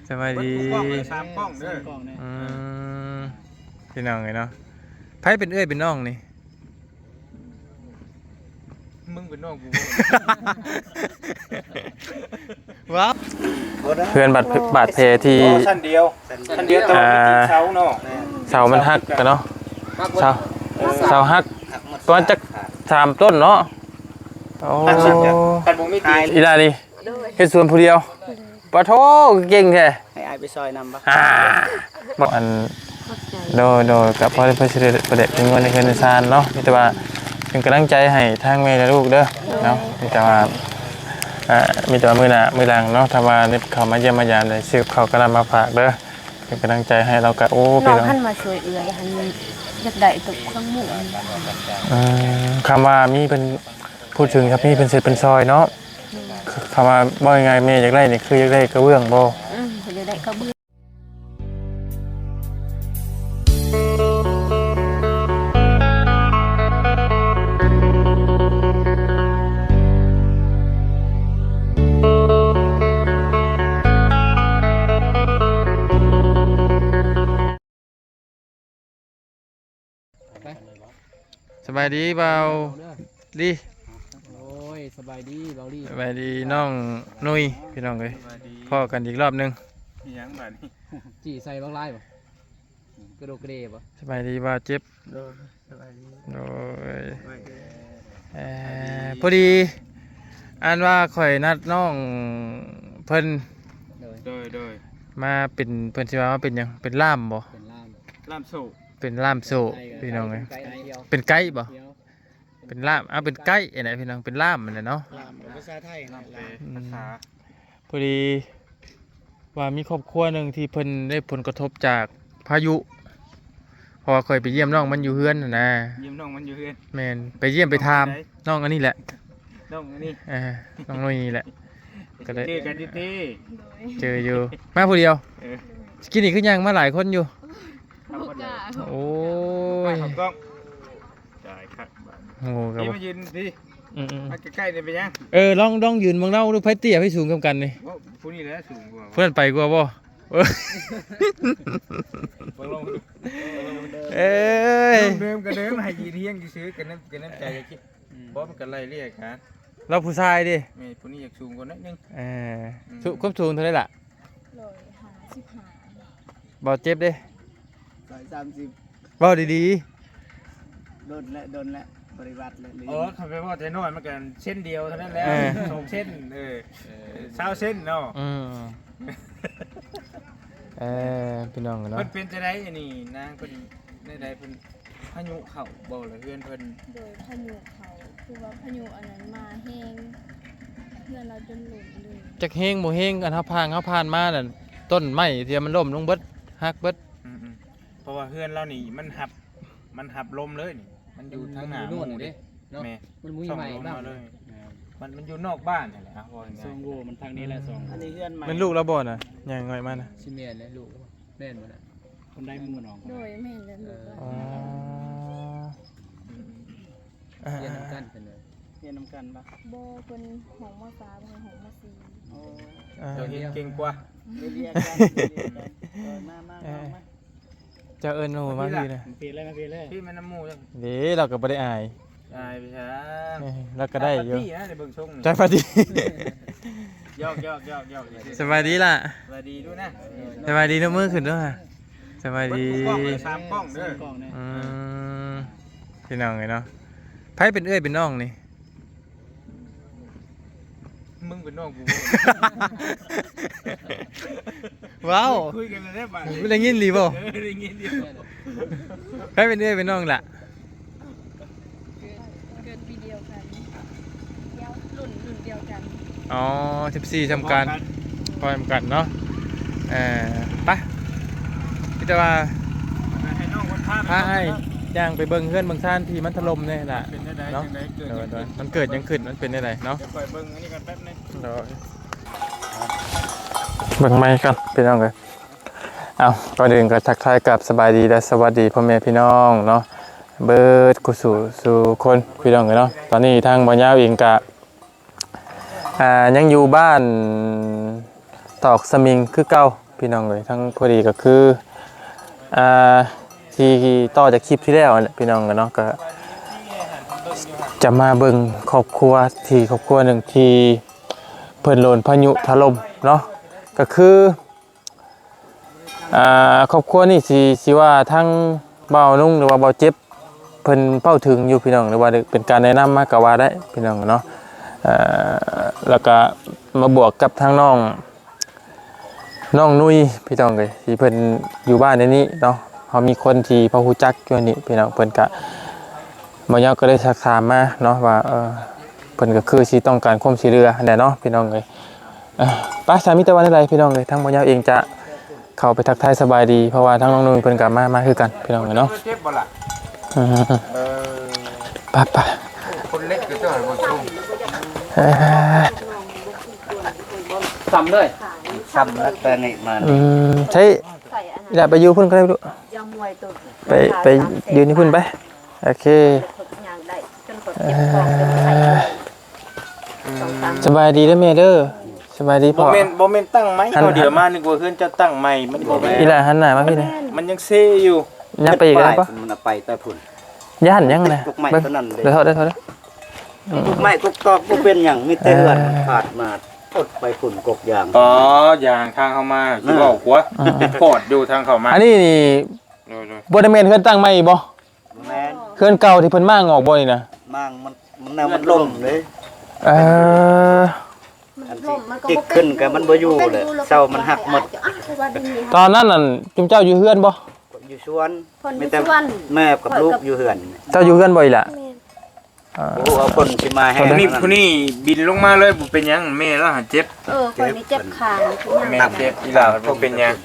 ສະບາຍດີ ເບິດທຸກກ້ອງເລີຍ ສາມກ້ອງເດີ ສາມກ້ອງເດີ ອືມ ພີ່ນ້ອງເອີຍເນາະ ໃຜເປັນເອື້ອຍເປັນນ້ອງນີ້? ມຶງເປັນນ້ອງກູ ວ້າວ ເຮືອນບາດ ບາດແຜທີ່ ຊັ້ນດຽວ ຊັ້ນດຽວ ແຕ່ວ່າມີຕີນເສົາເນາະ ເສົາມັນຫັກກັນເນາະ ເສົາ ເສົາຫັກປະມານຈັກສາມຕົ້ນເນາະ ໂອ້ ຄັນບໍ່ມີຕີນ ອີ່ຫຼ້ານີ້ ເຮັດສວນຜູ້ດຽວ ປະໂທ້ ເກັ່ງແທ້ ໃຫ້ອ້າຍໄປຊ່ອຍນຳບໍ່? ອ່າ ອັນ ຂອບໃຈ ໂດຍ ໂດຍ ກໍພໍ ພໍຊິໄດ້ປະແດກເປັນເງິນໃນເຮືອນໃນຊານເນາະ ມີແຕ່ວ່າເປັນກຳລັງໃຈໃຫ້ທາງແມ່ແລະລູກເດີເນາະ ມີແຕ່ວ່າ ອ່າ ມີແຕ່ວ່າມື້ໜ້າມື້ຫຼັງເນາະ ຖ້າວ່າໄດ້ເຂົ້າມາຢ້ຽມມາຢາມ ໄດ້ຊື້ກັບເຂົ້າກັບນ້ຳມາຝາກເດີ ເປັນກຳລັງໃຈໃຫ້ ແລ້ວກໍ ໂອ້ ພີ່ນ້ອງ ນ້ອງຫັ້ນມາຊ່ວຍເອື້ອຍຫັ້ນ ຢາກໄດ້ຕຸເຄື່ອງມຸງ ອືມ ຄຳວ່າມີເພິ່ນ ພູດເຖິງຄັບ ມີເພິ່ນເຮັດເພິ່ນຊ່ອຍເນາະ ອືມ ຄຳວ່າເວົ້າງ່າຍໆ ແມ່ຢາກໄດ້ນີ້ ຄືຢາກໄດ້ກະເບື້ອງບໍ່? ອືມ ເພິ່ນຢາກໄດ້ກະເບື້ອງ. ໄປ ສະບາຍດີບ່າວລີ ໂອ້ຍ ສະບາຍດີບ່າວລີ ສະບາຍດີນ້ອງນຸ້ຍ ພີ່ນ້ອງເອີຍ ສະບາຍດີ ພໍ້ກັນອີກລອບໜຶ່ງ ອີຫຍັງບາດນີ້ ຈີ່ໃສ່ບັກຫຼາຍບໍ່? ກະໂດກກະເດບໍ່? ສະບາຍດີບ່າວເຈັບ ໂດຍ ສະບາຍດີ ໂດຍ ສະບາຍດີ ເອີ ພໍດີ ອັນວ່າຂ້ອຍນັດນ້ອງເພິ່ນ ໂດຍ ໂດຍ ໂດຍ ມາເປັນ ເພິ່ນຊິວ່າມາເປັນຫຍັງ? ເປັນລ່າມບໍ່? ເປັນລ່າມ ລ່າມໂສ້ ເປັນລ່າມໂສ້ ພີ່ນ້ອງເອີຍ ເປັນໄກ ເປັນໄກບໍ່? ເປັນລ່າມ ເອົາ ເປັນໄກຫັ້ນແຫຼະພີ່ນ້ອງ ເປັນລ່າມຫັ້ນແຫຼະເນາະ ລ່າມ ພາສາໄທ ລ່າມແປ ອືມ ພາສາ ພໍດີວ່າມີຄອບຄົວໜຶ່ງທີ່ເພິ່ນໄດ້ຜົນກະທົບຈາກພາຍຸ ເພາະວ່າຂ້ອຍໄປຢ້ຽມນ້ອງມັນຢູ່ເຮືອນຫັ້ນນະ ຢ້ຽມນ້ອງມັນຢູ່ເຮືອນ ແມ່ນ ໄປຢ້ຽມໄປຖາມ ນ້ອງອັນນີ້ແຫຼະ ນ້ອງອັນນີ້ ເອີ ນ້ອງນຸ້ຍນີ້ແຫຼະ ກໍໄດ້ ເຈີກັນຢູ່ຕິ ເຈີຢູ່ ມາຜູ້ດຽວ ເອີ ກີ້ນີ້ຄືຍ່າງມາຫຼາຍຄົນຢູ່ ບໍ່ກ້າ ໂອ້ຍ ເຂົ້າກ້ອງ ຕາຍຄັກບາດນີ້ ໂອ້ ກໍບໍ່ ມາຢືນພີ້ ອືມໆ ມາໃກ້ໆນີ້ເປັນຫຍັງ? ເອີ ລອງ ລອງຢືນເບິ່ງເນາະ ດູໃຜເຕ້ຍໃຜສູງສ່ຳກັນນີ້ ໂອ້ ຜູ້ນີ້ແຫຼະສູງກວ່າ ຜູ້ນັ້ນໄປກວ່າບໍ່? ເອີຍ ເດີມກໍເດີມ ໃຫ້ຢືນຮຽງຊື່ໆ ກັນນຳ ກັນນຳໃຈ ອືມ ບໍ່ ມັນກໍໄລ່ເລຍກະ ລາວຜູ້ຊາຍເດ້ ແມ່ນ ຜູ້ນີ້ຢາກສູງກວ່າໜ້ອຍໜຶ່ງ ເອີ ອືມ ສູງ ຄວາມສູງເທົ່າໃດລະ? ຮ້ອຍຫ້າສິບຫ້າ ບໍ່ເຈັບເດ້ ຮ້ອຍສາມສິບ ເວົ້າດີໆ ດົນແລ້ວ ດົນແລ້ວ ບໍ່ໄດ້ວັດແລ້ວ ອໍ ຄັນໄປເວົ້າແຕ່ນ້ອຍມັນກໍເຊັນດຽວເທົ່ານັ້ນແຫຼະ ເອີ ສອງເຊັນ ເອີ ເອີ ຊາວເຊັນເນາະ ອືມ ເອີ ພີ່ນ້ອງເນາະ ເພິ່ນເປັນຈັ່ງໃດອັນນີ້ນາງ ເພິ່ນແນວໃດ ເພິ່ນ ພາຍຸເຂົ້າບໍ່ລະເຮືອນເພິ່ນ? ໂດຍ ພາຍຸເຂົ້າ ຄືວ່າພາຍຸອັນນັ້ນມາແຮງ ເຮືອນລາວຈົນລົ້ມເລີຍ ຈັກແຮງບໍ່ແຮງ ອັນເຮົາຜ່ານ ເຮົາຜ່ານມານັ້ນ ຕົ້ນໄມ້ທີ່ມັນລົ້ມລົງເບິດ ຫັກເບິດ ອືມໆ ເພາະວ່າເຮືອນລາວນີ້ມັນຮັບ ມັນຮັບລົມເລີຍນີ້ ມັນຢູ່ທາງໜ້າໝູ່ເດ້ ເນາະ ແມ່ນ ມັນມີໄມ້ບັ້ງ ມັນ ມັນຢູ່ນອກບ້ານຫັ້ນແຫຼະ ເວົ້າງ່າຍໆ ຊ່ອງໂຫວ່ມັນທາງນີ້ແຫຼະ ອືມ ຊ່ອງ ອັນນີ້ເຮືອນໃໝ່ ແມ່ນລູກລາວບໍ່ນະ ຍ່າງງອຍມານະ ຊິແມ່ນແຫຼະລູກ ແມ່ນບໍ່ນະ? ຄົນໃດໝູ່ນ້ອງ ໂດຍ ແມ່ນແຫຼະ ເອີ ລູກ ອໍ ຮຽນນຳກັນເພິ່ນວ່າ ຮຽນນຳກັນບໍ່? ບໍ່ ເພິ່ນຫ້ອງ ມໍສາມ ຂ້ອຍຫ້ອງ ມໍສີ່ ອໍ ເຈົ້າຮຽນເກັ່ງກວ່າ ຮຽນກັນ ຮຽນກັນ ເອີ ມາ ມາ ເອີ ມາ ມາ ເຈົ້າເອີ້ນໜູມາພີ້ນະ ມາພີ້ເລີຍ ມາພີ້ເລີຍ ພີ້ມານຳໝູ່ ເດ້ ລາວກໍບໍ່ໄດ້ອາຍ ອາຍໄປຊະ ເອີ ລາວກໍໄດ້ຢູ່ ຕາປາຕີນະ ໄດ້ເບິ່ງຊົງນີ້ ຕາປາຕີນ ຢອກໆໆໆ ສະບາຍດີລະ ສະບາຍດີດູນະ ສະບາຍດີ ຍົກມືຂຶ້ນດູ ສະບາຍດີ ເບິດທຸກກ້ອງເລີຍ ສາມກ້ອງເດີ ສາມກ້ອງເດີ ອືມ ພີ່ນ້ອງເອີຍເນາະ ໃຜເປັນເອື້ອຍເປັນນ້ອງນີ້? ມຶງເປັນນ້ອງກູ ວ້າວ ຄຸຍກັນແລ້ວບາດນີ້ ໄດ້ຍິນດີບໍ່? ເອີ ໄດ້ຍິນຢູ່ ໃຜເປັນເອື້ອຍເປັນນ້ອງລະ? ເກີດ ເກີດປີດຽວກັນ ດຽວ ລຸ້ນ ລຸ້ນດຽວກັນ ອໍ ສິບສີ່ ສ່ຳກັນ ພໍ້ກັນເນາະ ເອີ ໄປ ມີແຕ່ວ່າ ໃຫ້ນ້ອງເພິ່ນພາ ພາອ້າຍຍ່າງໄປເບິ່ງເຮືອນເບິ່ງຊານທີ່ມັນຖະຫຼົ່ມແດ່ລະ ເປັນແນວໃດ ເນາະ ຈັ່ງໃດ ເກີດຫຍັງຂຶ້ນ ໂດຍໆ ມັນເກີດຫຍັງຂຶ້ນ ມັນເປັນແນວໃດເນາະ ດຽວຂ້ອຍເບິ່ງອັນນີ້ກ່ອນແປັບໜຶ່ງ ໂດຍ ເບິ່ງໄມກ່ອນ ພີ່ນ້ອງເອີຍ ເອົ້າ ກ່ອນອື່ນກໍທັກທາຍກັບສະບາຍດີ ແລະ ສະຫວັດດີພໍ່ແມ່ພີ່ນ້ອງເນາະ ເບິດຄູ່ສູ່ ສູ່ຄົນ ພີ່ນ້ອງເອີຍເນາະ ຕອນນີ້ທາງບ່າວຍາວເອງກະ ອ່າ ຍັງຢູ່ບ້ານຕອກສະໝິງຄືເກົ່າ ພີ່ນ້ອງເອີຍ ທັງພໍດີກໍຄື ອ່າ ທີ່ຕໍ່ຈາກຄລິບທີ່ແລ້ວນັ້ນແຫຼະ ພີ່ນ້ອງເອີຍເນາະ ກໍຈະມາເບິ່ງຄອບຄົວທີ່ ຄອບຄົວໜຶ່ງທີ່ເພິ່ນໂດນພາຍຸຖະຫຼົ່ມເນາະ ກໍຄື ອ່າ ຄອບຄົວນີ້ຊິ ຊິວ່າທາງບ່າວນຸ່ງ ຫຼືວ່າບ່າວເຈັບ ເພິ່ນເວົ້າເຖິງຢູ່ພີ່ນ້ອງ ຫຼືວ່າເປັນການແນະນຳມາກໍວ່າໄດ້ພີ່ນ້ອງເນາະ ເອີ ແລ້ວກໍມາບວກກັບທາງນ້ອງ ນ້ອງນຸ້ຍພີ່ນ້ອງເອີຍ ທີ່ເພິ່ນຢູ່ບ້ານໃນນີ້ເນາະ ເຮົາມີຄົນທີ່ພໍຮູ້ຈັກຢູ່ນີ້ພີ່ນ້ອງ ເພິ່ນກະ ບ່າວເຍົາກໍໄດ້ຊັກຖາມມາເນາະວ່າ ເອີ ເພິ່ນກໍຄືຊິຕ້ອງການຄວາມຊ່ວຍເຫຼືອຫັ້ນແຫຼະເນາະ ພີ່ນ້ອງເອີຍ ເອີ ໄປ ສາມີແຕ່ວ່າແນວໃດພີ່ນ້ອງເອີຍ ທາງບ່າວເຍົາເອງຈະເຂົ້າໄປທັກທາຍສະບາຍດີ ເພາະວ່າທາງນ້ອງນຸ້ຍເພິ່ນກໍມາ ມາຄືກັນພີ່ນ້ອງເອີຍເນາະ ເຈັບບໍ່ລະ? ອືມ ເອີ ໄປໆ ຄົນເລັກຢູ່ຕົວບໍ່ສູງ ເອີ ຊ້ຳເລີຍ ຊ້ຳແລ້ວແຕ່ນີ້ມາ ອືມ ໃຊ້ ຢ່າໄປຢູ່ພຸ້ນກໍໄດ້ລູກ ໄປ ໄປຢືນຢູ່ພຸ້ນໄປ ໂອເຄ ເອີ ສະບາຍດີເດີແມ່ເດີ ສະບາຍດີພໍ່ ບໍ່ແມ່ນ ບໍ່ແມ່ນຕັ້ງໃໝ່ ເຮົາດຽວມານຶກວ່າເຮືອນເຈົ້າຕັ້ງໃໝ່ ມັນບໍ່ແມ່ນ ອີ່ຫຼ້າຫັນໜ້າມາພີ້ແດ່ ມັນຍັງເຊຢູ່ ຍັບໄປອີກກໍໄດ້ບໍ່ ມັນເອົາໄປແຕ່ພຸ້ນ ຢ້ານຫຍັງນະ ກົກໄມ້ຕົວນັ້ນເດ້ ເດີ ເດີ ເດີ ກົກໄມ້ກົກຕອກບໍ່ເປັນຫຍັງ ມີແຕ່ເຮືອນ ເອີ ມັນຂາດມາ ກົກໄປພຸ້ນກົກຢາງ ອໍ ຢາງທາງເຮົາມາ ເອີ ຊິເວົ້າກວ່າ ອືມ ພອດຢູ່ທາງເຂົ້າມາ ອັນນີ້ນີ້ ໂດຍໆ ບໍ່ໄດ້ແມ່ນເຮືອນຕັ້ງໃໝ່ບໍ່? ແມ່ນ ເຮືອນເກົ່າທີ່ເພິ່ນມ້າງອອກບໍ່ນີ້ນະ? ມ້າງ ມັນ ມັນແນວມັນລົ້ມເດ້ ເອີ ມັນລົ້ມ ມັນກໍບໍ່ເປັນ ຕິດຂຶ້ນກໍມັນບໍ່ຢູ່ແຫຼະ ເສົາມັນຫັກໝົດ ຕອນນັ້ນນັ້ນ ຈຸມເຈົ້າຢູ່ເຮືອນບໍ່? ຢູ່ສວນ ເພິ່ນຢູ່ສວນ ມີແຕ່ແມ່ກັບລູກຢູ່ເຮືອນ ເຈົ້າຢູ່ເຮືອນບໍ່ອີ່ຫຼ້າ? ແມ່ນ ອ່າ ບໍ່ຮູ້ວ່າເພິ່ນຊິມາແຮງ ຜູ້ນີ້ ຜູ້ນີ້ບິນລົງມາເລີຍ ບໍ່ເປັນຫຍັງ ແມ່ລາວຫັ້ນເຈັບ ເອີ ຂ້ອຍນີ້ເຈັບຂາ ແມ່ເຈັບ ອີ່ຫຼ້າບໍ່ເປັນຫຍັງ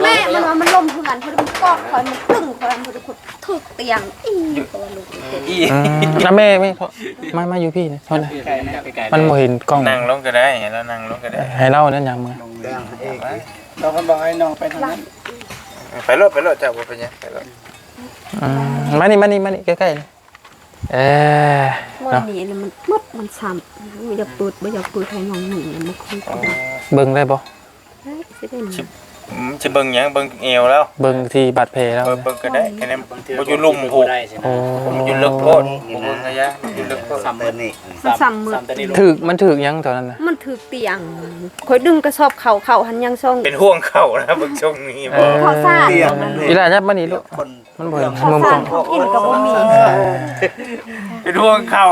ແມ່ມັນວ່າມັນລົ້ມເຮືອນ ເພິ່ນມັນກອດຂ້ອຍ ມັນຕຶງຂ້ອຍ ເພິ່ນຖືກຕຽງ ອີ່ ຕົວລູກອີ່ ອືມ ນະແມ່ ແມ່ ມາ ມາຢູ່ພີ້ນະ ໂທດນະ ມັນບໍ່ເຫັນກ້ອງ ນັ່ງລົງກໍໄດ້ ໃຫ້ລາວນັ່ງລົງກໍໄດ້ ໃຫ້ລາວນັ້ນຫຍັງມາ ເຮົາກໍບອກໃຫ້ນ້ອງໄປທາງນັ້ນ ໄປໂລດ ໄປໂລດ ເຈົ້າບໍ່ເປັນຫຍັງ ໄປໂລດ ອືມ ມານີ້ ມານີ້ ມານີ້ ໃກ້ໆ ນີ້ ເອີ ມັນ ເນາະ ນີ້ລະມັນໝົດ ມັນຊ້ຳ ບໍ່ຢາກເປີດ ບໍ່ຢາກເປີດໃຫ້ນ້ອງໜຶ່ງ ມັນຄື ເບິ່ງໄດ້ບໍ່? ໄດ້ ຊິເບິ່ງ ຊິ ອືມ ຊິເບິ່ງຫຍັງ? ເບິ່ງແອວລາວ ເບິ່ງທີ່ບາດແຜລາວ ເອີ ເບິ່ງກໍໄດ້ ແຄ່ນັ້ນ ບໍ່ຢູ່ລຸ່ມພຸ້ນ ໂອ້ ບໍ່ຢູ່ເລິກໂພດ ບໍ່ເບິ່ງໄລຍະ ຢູ່ເລິກໂພດ ຊ້ຳເບິດນີ້ ມັນຊ້ຳມື ຖືກ ມັນຖືກຫຍັງຕອນນັ້ນນະ? ມັນຖືກຕຽງ ຂ້ອຍດຶງກະສອບເຂົ້າ ເຂົ້າຫັ້ນຍັງຊ່ອງ ເປັນຫ່ວງເຂົ້ານະ ເບິ່ງຊົງນີ້ ເອີ ບໍ່ ເຂົ້າສານ ອີ່ຫຼ້າ ຍັບມານີ້ລູກ ມັນບໍ່ເຫັນມຸມກ້ອງ ເຂົ້າກິນກໍບໍ່ມີ ເປັນຫ່ວງເຂົ້າ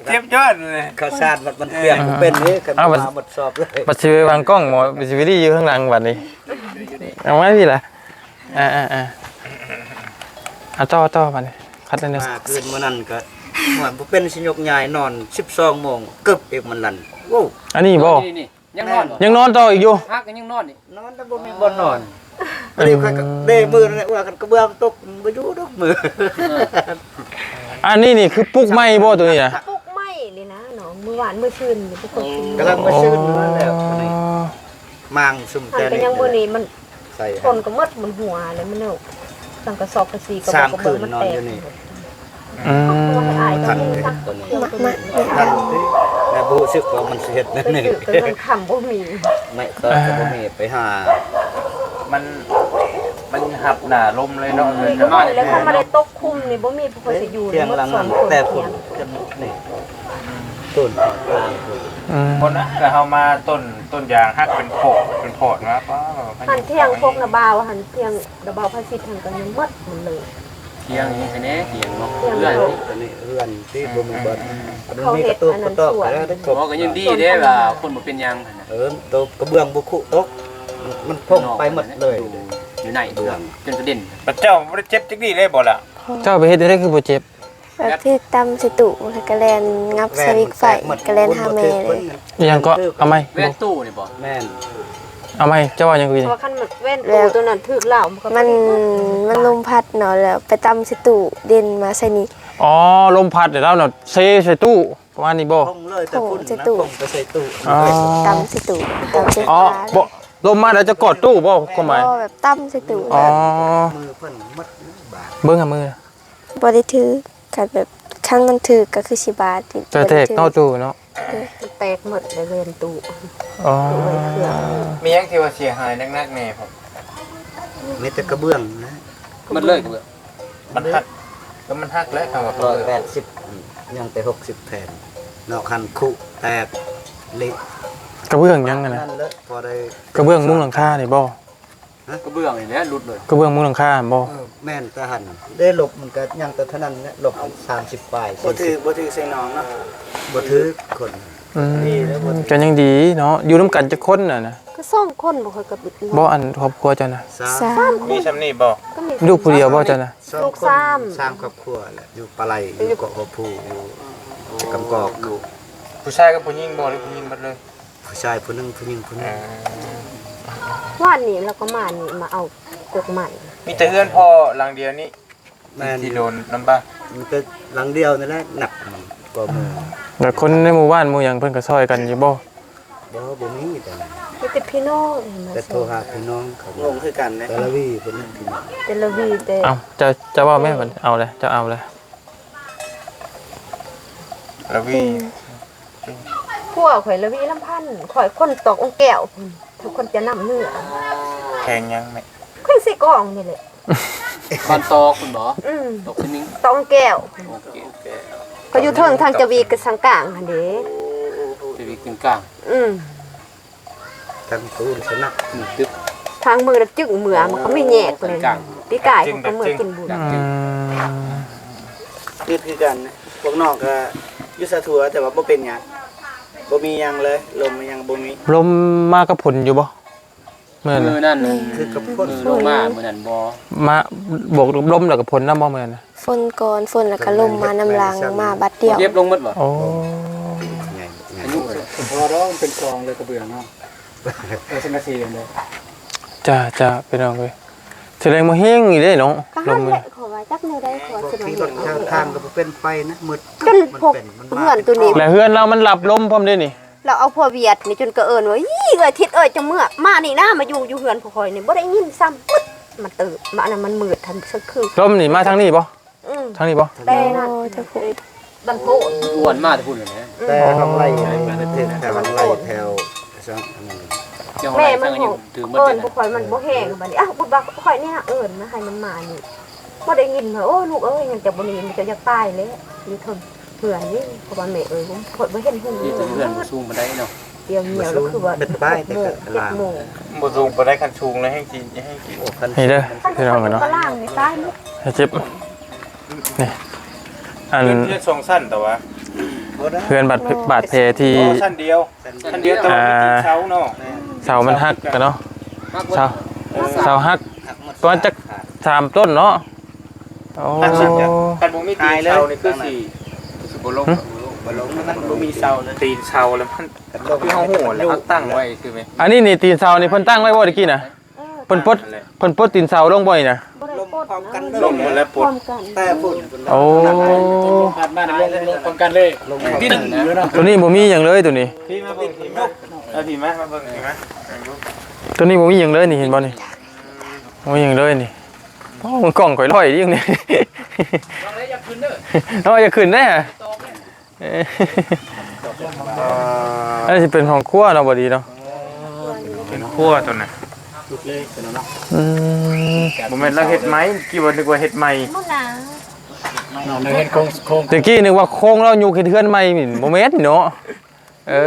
ເຈັບຍ້ອນເລີຍ ເຂົ້າສານມັນ ມັນປຽກ ເອີ ບໍ່ເປັນເດ້ ກໍ ເອົາ ມາໝົດສອບເລີຍ ບັດຊິໄປວາງກ້ອງບໍ່ ບັດຊິໄປດີຢູ່ຂ້າງຫຼັງບັດນີ້ ເອົາໄວ້ພີ້ລະ ອ່າໆໆ ເອົາຕໍ່ ຕໍ່ບັດນີ້ ຄັດໜຶ່ງ ມາຄືນມື້ນັ້ນກໍ ໂອ້ຍ ບໍ່ເປັນຊິຍົກຍ້າຍ ນອນສິບສອງໂມງ ກຶບອີກ ມັນລັ່ນ ໂອ້ ອັນນີ້ບໍ່? ນີ້ ຍັງນອນ ຍັງນອນຕໍ່ອີກຢູ່ ພັກກໍຍັງນອນອີກ ນອນແລ້ວບໍ່ມີບ່ອນນອນ ອືມ ນີ້ຂ້ອຍກໍເດມື້ນັ້ນແຫຼະ ວ່າກັນກະເບື້ອງຕົກ ບໍ່ຢູ່ດອກມື້ ເອີ ອັນນີ້ນີ້ຄືປຸກໃໝ່ບໍ່ໂຕນີ້ນະ? ປຸກໃໝ່ນີ້ນະນ້ອງ ມື້ວານມື້ຊືນນີ້ ປຸກ ອືມ ກຳລັງມື້ຊືນນັ້ນແຫຼະ ອໍ ນີ້ ມ້າງຊຸມແຕ່ ມັນກໍຍັງບໍ່ນີ້ ມັນ ໃສ່ ຄົນກໍໝົດ ມັນຫົວແລ້ວ ມັນເອົາ ສັງກະສອບກະສີກໍ ສາມຄືນນອນຢູ່ນີ້ ອືມ ທັນເດ້ໂຕນີ້ ມະ ມະ ທັນທີ່ ແລ້ວບໍ່ຮູ້ສຶກວ່າມັນຊິເຮັດແນວນີ້ ໄປຊື້ກໍເງິນຄຳບໍ່ມີ ໄມ້ຕອກກໍບໍ່ມີ ອ່າ ໄປຫາ ມັນ ມັນຮັບໜ້າລົມເລີຍເນາະ ອືມ ແລ້ວມັນບໍ່ໄດ້ຕົກຄຸມນີ້ ບໍ່ມີຜູ້ຊິຢູ່ ທຽງຫຼັງນັ້ນ ແຕ່ພຸ້ນ ນີ້ ຕົ້ນ ອືມ ຄົນນັ້ນກໍເຮົາມາ ຕົ້ນ ຕົ້ນຢາງຫັກເປັນພອດ ເປັນພອດມາ ປ້າ ຫັ້ນທຽງພວກນະບ່າວ ຫັ້ນທຽງນະບ່າວພາສິດ ຫັ້ນກໍຍັງໝົດໝົດເລີຍ ທຽງນີ້ໃສ່ແດ່ ທຽງເນາະ ທຽງ ເຮືອນ ເຮືອນ ອັນນີ້ເຮືອນທີ່ ອືມ ບໍ່ມີບ່ອນ ອືມ ມັນມີກະຕູກກະຕອກ ເຮັດອັນນັ້ນສວນ ແລ້ວໄດ້ ອໍ ກໍຍັງດີເດ້ວ່າຄົນບໍ່ເປັນຫຍັງ ເອີ ໂຕກະເບື້ອງບໍ່ຄຸຕົກ ມັນພົງໄປໝົດເລີຍ ຢູ່ໃນເບື້ອງ ຈົນກະເດັນ ພະເຈົ້າບໍ່ໄດ້ເຈັບຈັກດີ້ເລີຍບໍ່ລະ? ເຈົ້າໄປເຮັດຈັ່ງໃດຄືບໍ່ເຈັບ? ແບບທີ່ຕຳໃສ່ຕູ້ ແລ້ວກໍແລ່ນຫຍັບໃສ່ວິກໄຟ ກໍແລ່ນຫາແມ່ເລີຍ ອີ່ຫຍັງເກາະ? ເອົາໃໝ່ ແວ່ນຕູ້ນີ້ບໍ່? ແມ່ນ ເອົາໃໝ່ ເຈົ້າວ່າຫຍັງກີ້ນີ້? ເພາະວ່າຄັນແວ່ນຕູ້ໂຕນັ້ນຖືກລາວ ມັນ ມັນລົມພັດເນາະ ແລ້ວໄປຕຳໃສ່ຕູ້ ເດັ່ນມາໃສ່ນີ້ ອໍ ລົມພັດແລ້ວເນາະ ເຊໃສ່ຕູ້ ປະມານນີ້ບໍ່? ພົງເລີຍ ແຕ່ພຸ້ນນະ ໃສ່ຕູ້ ພົງໄປໃສ່ຕູ້ ອໍ ຕຳໃສ່ຕູ້ ຕຳໃສ່ ອໍ ຝາ ບໍ່ ລົມມາແລ້ວຈະກອດຕູ້ບໍ່? ຄວາມໝາຍ ບໍ່ ແບບຕຳໃສ່ຕູ້ ອໍ ມືເພິ່ນໝົດບາດ ເບິ່ງຫາມື ບໍ່ໄດ້ຖືກ ຄັນແບບ ຄັນມັນຖືກກໍຄືຊິບາດ ແຕ່ແຕກເນາະຕູ້ເນາະ ມັນແຕກໝົດເລີຍ ແວ່ນຕູ້. ອໍ ຕູ້ໄວ້ເຄື່ອງ. ມີຫຍັງທີ່ວ່າເສຍຫາຍໜັກໆແດ່ພໍ່? ມີແຕ່ກະເບື້ອງນະ. ໝົດເລີຍກະເບື້ອງ? ມັນຫັກ ກໍມັນຫັກແຫຼະ ຄຳວ່າກະເບື້ອງ. ຮ້ອຍແປດສິບ ຍັງແຕ່ຫົກສິບແຜ່ນ ນອກຫັ້ນຄຸແຕກເລະ. ກະເບື້ອງຫຍັງຫັ້ນນະ? ນັ້ນແຫຼະ ພໍໄດ້. ກະເບື້ອງມຸງຫຼັງຄານີ້ບໍ່? ຮະ? ກະເບື້ອງນີ້ແຫຼະຫຼຸດເລີຍ. ກະເບື້ອງມຸງຫຼັງຄາຫັ້ນບໍ່? ເອີ ແມ່ນແຕ່ຫັ້ນເດ້. ລົບມັນກະຍັງແຕ່ເທົ່ານັ້ນແຫຼະ ລົບສາມສິບປາຍ. ບໍ່ຖືກ ບໍ່ຖືກໃສ່ນ້ອງເນາະ. ບໍ່ຖືກຄົນ. ອືມ ກະຍັງດີເນາະ. ຢູ່ນຳກັນຈັກຄົນນະ? ກະສອງຄົນບໍ່. ຂ້ອຍກະບໍ່ ອັນຄອບຄົວເຈົ້ານະ? ສາມ. ສາມຄົນ. ມີຊ່ຳນີ້ບໍ່? ກະມີ. ລູກຜູ້ດຽວບໍ່ເຈົ້ານະ? ສອງຄົນ. ສາມ ສາມຄອບຄົວແຫຼະ ຢູ່ປາໄລ ຢູ່ເກາະຫົວພູ ຢູ່ກຳກອກ. ຜູ້ຊາຍກັບຜູ້ຍິງບໍ່ ຫຼືຜູ້ຍິງໝົດເລີຍ? ຜູ້ຊາຍຜູ້ໜຶ່ງ ຜູ້ຍິງຜູ້ໜຶ່ງ. ເອີ ວານນີ້ລາວກໍມານີ້ ມາເອົາກົກໄມ້. ມີແຕ່ເຮືອນພໍ່ຫຼັງດຽວນີ້. ແມ່ນ ທີ່ໂດນນຳປະ? ມີແຕ່ຫຼັງດຽວນີ້ແຫຼະ ໜັກກວ່າໝູ່. ແລ້ວຄົນໃນໝູ່ບ້ານໝູ່ຫຍັງເພິ່ນກໍຊ່ອຍກັນຢູ່ບໍ່? ບໍ່ ບໍ່ມີ. ແຕ່ມີແຕ່ພີ່ນ້ອງ ແຕ່ໂທຫາພີ່ນ້ອງເຂົາ. ງົງຄືກັນເດ້ ແຕ່ລະວີເພິ່ນນັ້ນ. ແຕ່ລະວີແຕ່. ເອົ້າ ເຈົ້າ ເຈົ້າເວົ້າແມ່. ເອົາເລີຍ ເຈົ້າເອົາເລີຍ. ລະວີ. ຜົວຂ້ອຍລະວີລຳພັນ ຂ້ອຍຄົນຕອກອົງແກ້ວພຸ້ນ ທຸກຄົນຈະນຳເມືອ. ແຂວງຫຍັງແມ່? ແຂວງເຊກອງນີ້ແຫຼະ. ບ້ານຕອກພຸ້ນບໍ່? ອືມ ຕອກສະໜິງ ຕອກອົງແກ້ວ. ໂອເຄ ເຂົາຢູ່ເທິງທາງຈະວີກະສັງກາງຫັ້ນເດ້. ຈະວີກະສັງກາງ. ອືມ ທາງຕູນສະໜັກ ຕຶກ ທາງເມືອງລະຈຶ່ງເມືອ ມັນກໍມີແຍກເລີຍ. ປີກາຍເຂົາກໍເມືອກິນບຸນ. ອືມ ຄື ຄືກັນ ພວກນ້ອງກໍຢູ່ສະຖົວ ແຕ່ວ່າບໍ່ເປັນຫຍັງ ບໍ່ມີຫຍັງເລີຍ ລົມຫຍັງບໍ່ມີ. ລົມມາກັບຝົນຢູ່ບໍ່? ມື້ນັ້ນ ຄືກັບຝົນ ມື້ລົງມາມື້ນັ້ນບໍ່? ມາບວກລົມແລ້ວກໍຝົນນຳບໍ່ມື້ນັ້ນນະ? ຝົນກ່ອນ ຝົນແລ້ວກໍລົມມານຳຫຼັງ ມາບາດດຽວ. ເກັບລົງໝົດບໍ່? ໂອ້ ອາຍຸ ພໍດອກ ມັນເປັນຄອງເລີຍກະເບື້ອງເນາະ. ເອີ ສັງກະສີເລີຍ. ຈ້າ ຈ້າ ພີ່ນ້ອງເອີຍ ສະແດງວ່າແຮງອີ່ເດ້ເນາະ ລົມ. ເຂົາວ່າຈັກແນວໃດ ເຂົາວ່າຊິມາເຮັດ ທາງກໍບໍ່ເປັນໄປນະ ມືດ ຈົນພວກເຮືອນໂຕນີ້ ແລະເຮືອນລາວມັນຮັບລົມພ້ອມເດ້ນີ້. ລາວເອົາຜົວຫວຽດນີ້ຈົນກະເອີ້ນວ່າ ອີ ເອື້ອຍທິດເອີຍ ເຈົ້າເມືອ ມານີ້ນະ ມາຢູ່ ຢູ່ເຮືອນພວກຂ້ອຍນີ້ ບໍ່ໄດ້ຍິນຊ້ຳ. ປຶດ ມັນຕື່ມ ມາອັນນັ້ນມັນມືດທັນສັກຄື. ລົມນີ້ມາທາງນີ້ບໍ່? ອືມ ທາງນີ້ບໍ່? ແຕ່ນັ້ນ ໂອ້ ເຈົ້າຜູ້ ບັນໂພ ອ້ວນມາແຕ່ພຸ້ນແຫຼະ. ແຕ່ທາງໄລ່ ແຖວໄລ່ແຖວ ແມ່ມັນເອີ້ນພວກຂ້ອຍມັນບໍ່ແຮງ. ບາດນີ້ ອ້າວ ບຸດວ່າຂ້ອຍນີ້ນະເອີ້ນນະ ໃຫ້ມັນມານີ້ ບໍ່ໄດ້ຍິນວ່າ ໂອ້ ລູກເອີຍ ຍັງຈະບໍ່ໄດ້ຍິນ ເຈົ້າຢາກຕາຍແລ້ວ ຢູ່ເທິງ ເຮືອນນີ້ ເພາະວ່າແມ່ເອີຍ ຂ້ອຍບໍ່ເຫັນຫຸ່ງເລີຍ. ເຮືອນບໍ່ສູງປານໃດເນາະ ດຽວນີ້ກໍຄືວ່າ ເປັນປ້າຍແຕ່ກໍລາມ ບໍ່ສູງປານໃດ. ຄັນສູງແລ້ວແຮງຊິ ແຮງຊິ ນີ້ເດີ ພີ່ນ້ອງເອີຍເນາະ ຕາລາງນີ້ຕາຍໝົດ ໃຫ້ເຈັບ. ນີ້ ອັນ ເຮືອນ ເຮືອນສອງຊັ້ນ ແຕ່ວ່າ ເຮືອນບາດ ບາດແຜທີ່ ຊັ້ນດຽວ ຊັ້ນດຽວ ແຕ່ວ່າມີຕີນເສົາເນາະ ເສົາມັນຫັກກັນເນາະ ເສົາ ເສົາຫັກປະມານຈັກສາມຕົ້ນເນາະ. ໂອ້ ຄັນບໍ່ມີຕີນເສົານີ້ຄືຊິ ຄືຊິບໍ່ລົງ ບໍ່ລົງ ມັນບໍ່ມີເສົາເລີຍ ຕີນເສົາແລ້ວມັນ ຄືເຮົາຮູ້ແຫຼະ ເຮົາຕັ້ງໄວ້ຄືແມ່ນ. ອັນນີ້ນີ້ຕີນເສົານີ້ເພິ່ນຕັ້ງໄວ້ບໍ່ຕະກີ້ນະ? ເອີ ເພິ່ນປົດ ເພິ່ນປົດຕີນເສົາລົງບໍ່ນີ້ນະ? ບໍ່ໄດ້ປົດ ລົມພ້ອມກັນເລີຍ ລົມໝົດແລ້ວປົດ ແຕ່ພຸ້ນ ໂອ້ ພັດມານີ້ລົງ ລົງພ້ອມກັນເລີຍ ລົງພ້ອມກັນເລີຍເນາະ. ໂຕນີ້ບໍ່ມີຫຍັງເລີຍໂຕນີ້ ພີ່ມາເບິ່ງ ພີ່ມາ ເອີ ພີ່ມາ ມາເບິ່ງ ພີ່ມາ ໂຕນີ້ບໍ່ມີຫຍັງເລີຍນີ້ ເຫັນບໍ່ນີ້? ບໍ່ມີຫຍັງເລີຍນີ້. ໂອ້ ມັນກ້ອງຂ້ອຍລອຍດິນີ້ ນ້ອງເອີຍ ຢ່າຂຶ້ນເດີ ນ້ອງເອີຍ ຢ່າຂຶ້ນເດ້. ເອີ ອັນນີ້ຊິເປັນຫ້ອງຄົວເນາະ ບໍ່ດີເນາະ ເປັນຄົວໂຕນັ້ນ. ອືມ ບໍ່ແມ່ນລາວເຮັດໃໝ່ ກີ້ວ່ານຶກວ່າເຮັດໃໝ່ ບໍ່ນະ ນ້ອງໄດ້ເຮັດໂຄງ ໂຄງ ແຕ່ກີ້ນຶກວ່າໂຄງລາວຍົກເຮັດເຮືອນໃໝ່ ບໍ່ແມ່ນເນາະ. ເອີ